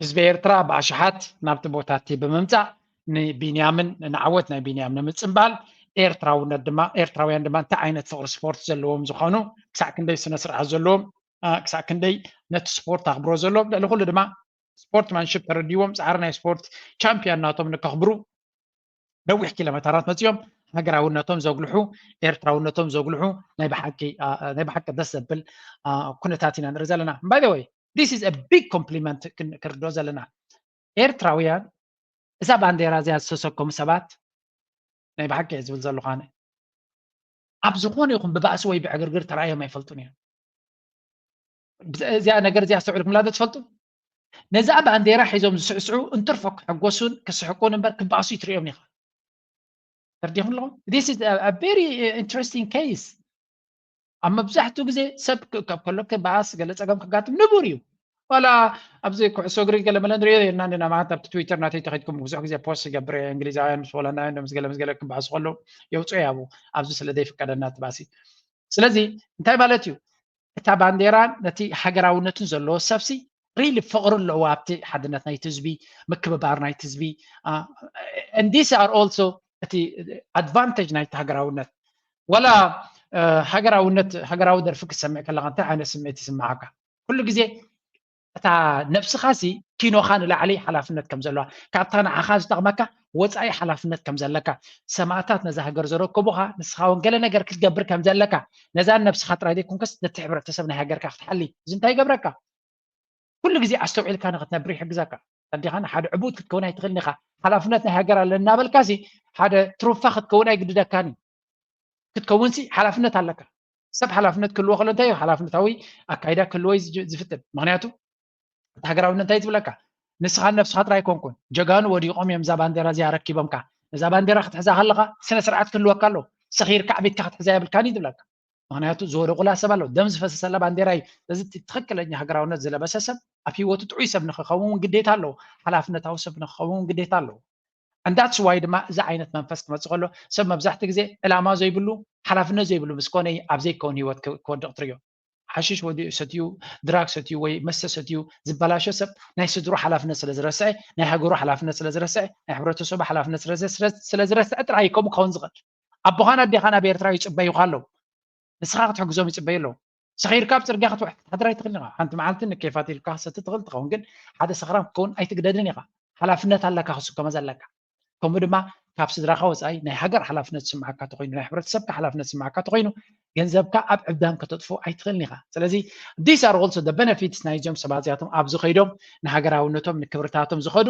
ህዝቢ ኤርትራ ብኣሽሓት ናብቲ ቦታ እቲ ብምምፃእ ንቢንያምን ንዓወት ናይ ቢንያም ንምፅምባል ኤርትራውነት ድማ ኤርትራውያን ድማ እንታይ ዓይነት ፍቅሪ ስፖርት ዘለዎም ዝኾኑ ክሳዕ ክንደይ ስነ ስርዓት ዘለዎም ክሳዕ ክንደይ ነቲ ስፖርት ኣኽብሮ ዘለዎም ልዕሊ ኩሉ ድማ ስፖርትማንሽፕ ተረዲዎም ፃዕሪ ናይ ስፖርት ቻምፒዮን ናቶም ንከኽብሩ ነዊሕ ኪሎሜተራት መፂኦም ሃገራውነቶም ዘጉልሑ ኤርትራውነቶም ዘጉልሑ ናይ ብሓቂ ደስ ዘብል ኩነታት ኢና ንርኢ ዘለና። By the way this is a big compliment ክርዶ ዘለና ኤርትራውያን እዛ ባንዴራ እዚኣ ዝተሰከሙ ሰባት ናይ ብሓቂ እየ ዝብል ዘለኹ ኣነ ኣብ ዝኾነ ይኹን ብባእሲ ወይ ብዕግርግር ተራእዮም ኣይፈልጡን እዮም። እዚኣ ነገር እዚኣ ኣስተውዒልኩምላ ዶ ትፈልጡ? ነዛ ባንዴራ ሒዞም ዝስዕስዑ እንትርፎ ክሕጎሱን ክስሕቁን እምበር ክባእሱ ይትርእዮም ኢኻ። ተርዲኹም ኣለኹም? This is a very interesting case። ኣብ መብዛሕትኡ ግዜ ሰብ ካብ ከሎ ክበኣስ ገለ ፀገም ክጋጥም ንቡር እዩ። ዋላ ኣብዚ ኩዕሶ እግሪ ገለ መለ ንሪኦ ኢና እንዲና ማለት ኣብቲ ትዊተር ናተይ ተኸድኩም ብዙሕ ግዜ ፖስት ይገብር እየ እንግሊዛውያን ምስ ሆላንዳውያን ምስ ገለ ምስ ገለ ክበኣሱ ከለዉ የውፅኦ ያቡ ኣብዚ ስለ ዘይፍቀደና ትባሲ ስለዚ እንታይ ማለት እዩ እታ ባንዴራን ነቲ ሃገራውነትን ዘለዎ ሰብሲ ሪሊ ፍቕሪ ኣለዎ ኣብቲ ሓድነት ናይቲ ህዝቢ ምክብባር ናይቲ ህዝቢ and these are also እቲ ኣድቫንቴጅ ናይቲ ሃገራውነት ዋላ ሃገራውነት ሃገራዊ ደርፊ ክትሰምዕ ከለካ እንታይ ዓይነት ስምዒት ይስምዓካ ኩሉ ግዜ እታ ነብስኻ ሲ ኪኖኻ ንላዕሊ ሓላፍነት ከም ዘለዋ ካብታ ንዓኻ ዝጠቕመካ ወፃኢ ሓላፍነት ከም ዘለካ ሰማእታት ነዛ ሃገር ዘረከቡኻ ንስኻ እውን ገለ ነገር ክትገብር ከም ዘለካ ነዛን ነብስኻ ጥራይ ዘይኮንከስ ነቲ ሕብረተሰብ ናይ ሃገርካ ክትሓሊ እዚ እንታይ ይገብረካ ኩሉ ግዜ ኣስተውዒልካ ንክትነብር ይሕግዘካ እንዲኻ ንሓደ ዕቡድ ክትከውን ኣይትኽእልን ኢኻ ሓላፍነት ናይ ሃገር ኣለ እናበልካ ሲ ሓደ ትሩፋ ክትከውን ኣይግድደካን እዩ ክትከውን ሲ ሓላፍነት ኣለካ ሰብ ሓላፍነት ክህልዎ ከሎ እንታይ እዩ ሓላፍነታዊ ኣካይዳ ክህልዎ እዩ ዝፍትን ምክንያቱ እቲ ሃገራውነት እንታይ ትብለካ ንስኻ ነብስኻ ጥራይ ኣይኮንኩን ጀጋኑ ወዲቖም እዮም እዛ ባንዴራ እዚኣ ረኪቦምካ ነዛ ባንዴራ ክትሕዛ ከለኻ ስነ ስርዓት ክህልወካ ኣለዎ ሰኺርካ ዕቤትካ ክትሕዛ የብልካን እዩ ዝብለካ ምክንያቱ ዝወደቑላ ሰብ ኣለዉ ደም ዝፈሰሰላ ባንዴራ እዩ እዚ ትኽክለኛ ሃገራውነት ዝለበሰ ሰብ ኣብ ህይወቱ ጥዑይ ሰብ ንክኸውን ግዴታ ኣለዎ ሓላፍነታዊ ሰብ ንክኸውን ግዴታ ኣለዎ and that's why ድማ እዚ ዓይነት መንፈስ ክመፅእ ከሎ ሰብ መብዛሕትኡ ግዜ ዕላማ ዘይብሉ ሓላፍነት ዘይብሉ ምስ ኮነ ኣብ ዘይከውን ህይወት ክወድቕ ትሪኦ ሓሽሽ ወዲኡ ሰትዩ ድራግ ሰትዩ ወይ መስተ ሰትዩ ዝበላሾ ሰብ ናይ ስድሩ ሓላፍነት ስለ ዝረስዐ ናይ ሃገሩ ሓላፍነት ስለ ዝረስዐ ናይ ሕብረተሰቡ ሓላፍነት ስለ ዝረስዐ ጥራይ ከምኡ ክኸውን ዝኽእል ኣቦኻን ኣዴኻን ኣብ ኤርትራ ይፅበዩኻ ኣለዉ ንስኻ ክትሕግዞም ይፅበዩ ኣለዉ ሰኺርካ ኣብ ፅርግያ ክትውሕድ ክትሓድር ኣይትኽእልን ኢኻ ሓንቲ መዓልቲ ንኬፋት ኢልካ ክሰቲ ትኽእል ትኸውን ግን ሓደ ሰኽራም ክትከውን ኣይትግደድን ኢኻ ሓላፍነት ኣለካ ክስከሞ ዘለካ ከምኡ ድማ ካብ ስድራኻ ወፃኢ ናይ ሃገር ሓላፍነት ዝስምዓካ ተኮይኑ ናይ ሕብረተሰብካ ሓላፍነት ዝስምዓካ ተኮይኑ ገንዘብካ ኣብ ዕብዳን ከተጥፎ ኣይትኽእልን ኢኻ ስለዚ these are also the benefits ናይዞም ሰባት እዚኣቶም ኣብዚ ከይዶም ንሃገራውነቶም ንክብርታቶም ዝኸዱ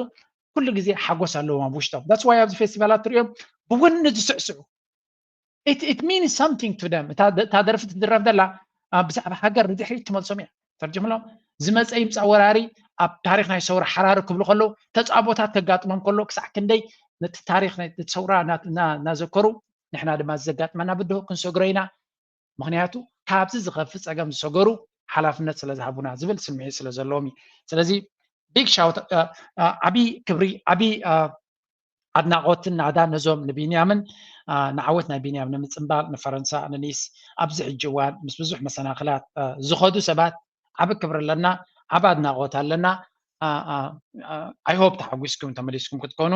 ኩሉ ግዜ ሓጎስ ኣለዎም ኣብ ውሽጦም that's why ኣብዚ ፌስቲቫላት ትሪኦም ብወኒ ዝስዕስዑ it means something to them እታ ደርፊ ትድረፍ ዘላ ብዛዕባ ሃገር ንድሕሪት ትመልሶም እያ ተርጅምሎም ዝመፀ ይምፃ ወራሪ ኣብ ታሪክ ናይ ሰውራ ሓራሪ ክብሉ ከለዉ ተፃቦታት ከጋጥሞም ከሎ ክሳዕ ክንደይ ነቲ ታሪክ ሰውራ እናዘከሩ ንሕና ድማ ዘጋጥመና ብድሆ ክንሰግሮ ኢና ምክንያቱ ካብዚ ዝኸፍእ ፀገም ዝሰገሩ ሓላፍነት ስለ ዝሃቡና ዝብል ስምዒት ስለ ዘለዎም እዩ ስለዚ big shout ዓብዪ ክብሪ ዓብዪ ኣድናቖትን ናዳ ነዞም ንቢንያምን ንዓወት ናይ ቢንያም ንምፅምባል ንፈረንሳ ንኒስ ኣብዚ ሕጂ እዋን ምስ ብዙሕ መሰናኽላት ዝኸዱ ሰባት ዓቢ ክብሪ ኣለና ዓቢ ኣድናቖት ኣለና I hope ተሓጒስኩም ተመሊስኩም ክትኮኑ፣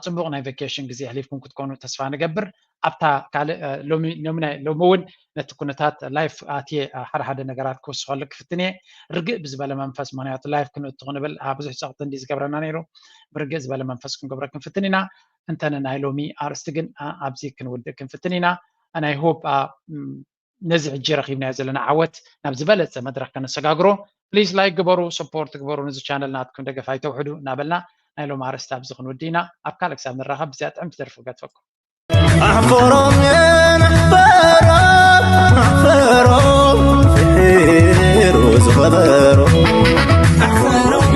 ጽቡቕ ናይ ቫኬሽን ግዜ ኣሕሊፍኩም ክትኮኑ ተስፋ ንገብር። ኣብታ ካልእ ሎሚ እውን ነቲ ኩነታት ላይፍ ኣትየ ሓደ ሓደ ነገራት ክውስኸሉ ክፍትን እየ፣ ርግእ ብዝበለ መንፈስ። ምክንያቱ ላይፍ ክንእቱ ክንብል ብዙሕ ፀቕጢ እንዲ ዝገብረና ነይሩ። ብርግእ ዝበለ መንፈስ ክንገብሮ ክንፍትን ኢና። እንተነ ናይ ሎሚ ኣርእስቲ ግን ኣብዚ ክንውድእ ክንፍትን ኢና። ናይ ሆፕ ነዚ ሕጂ ረኺብናዮ ዘለና ዓወት ናብ ዝበለፀ መድረክ ከነሰጋግሮ። ፕሊዝ ላይክ ግበሩ፣ ሰፖርት ግበሩ ነዚ ቻነል ናትኩም ደገፍ ኣይተውሕዱ እናበልና ናይ ሎም ኣርእስቲ ኣብዚ ክንውዲ ኢና። ኣብ ካልእ ክሳብ ንራኸብ ብዚኣ ጥዕምቲ ደርፊ ገድፈኩም። ኣሕፈሮም ኣሕፈሮም ኣሕፈሮም ፍሒሩ ዝኸበሮ ኣሕፈሮም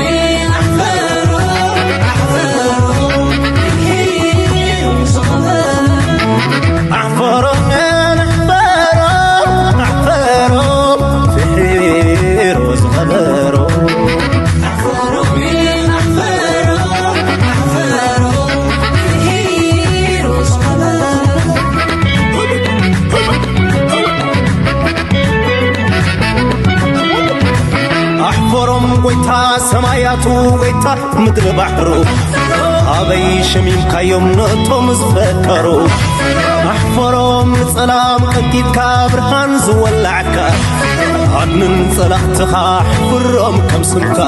ኣሕፈሮም ኣሕፈሮም ፍሒሩ ዝኸበሮ ኣሕፈሮም ጎይታ ሰማያቱ ጎይታ ምድሪ ባሕሩ ኣበይ ሸሚምካዮም ነቶም ዝፈከሩ ኣሕፈሮም ንጸላም ቀንጢጥካ ብርሃን ዝወላዕካ ኣድንን ጸላእትኻ ኣሕፍሮም ከም ስምካ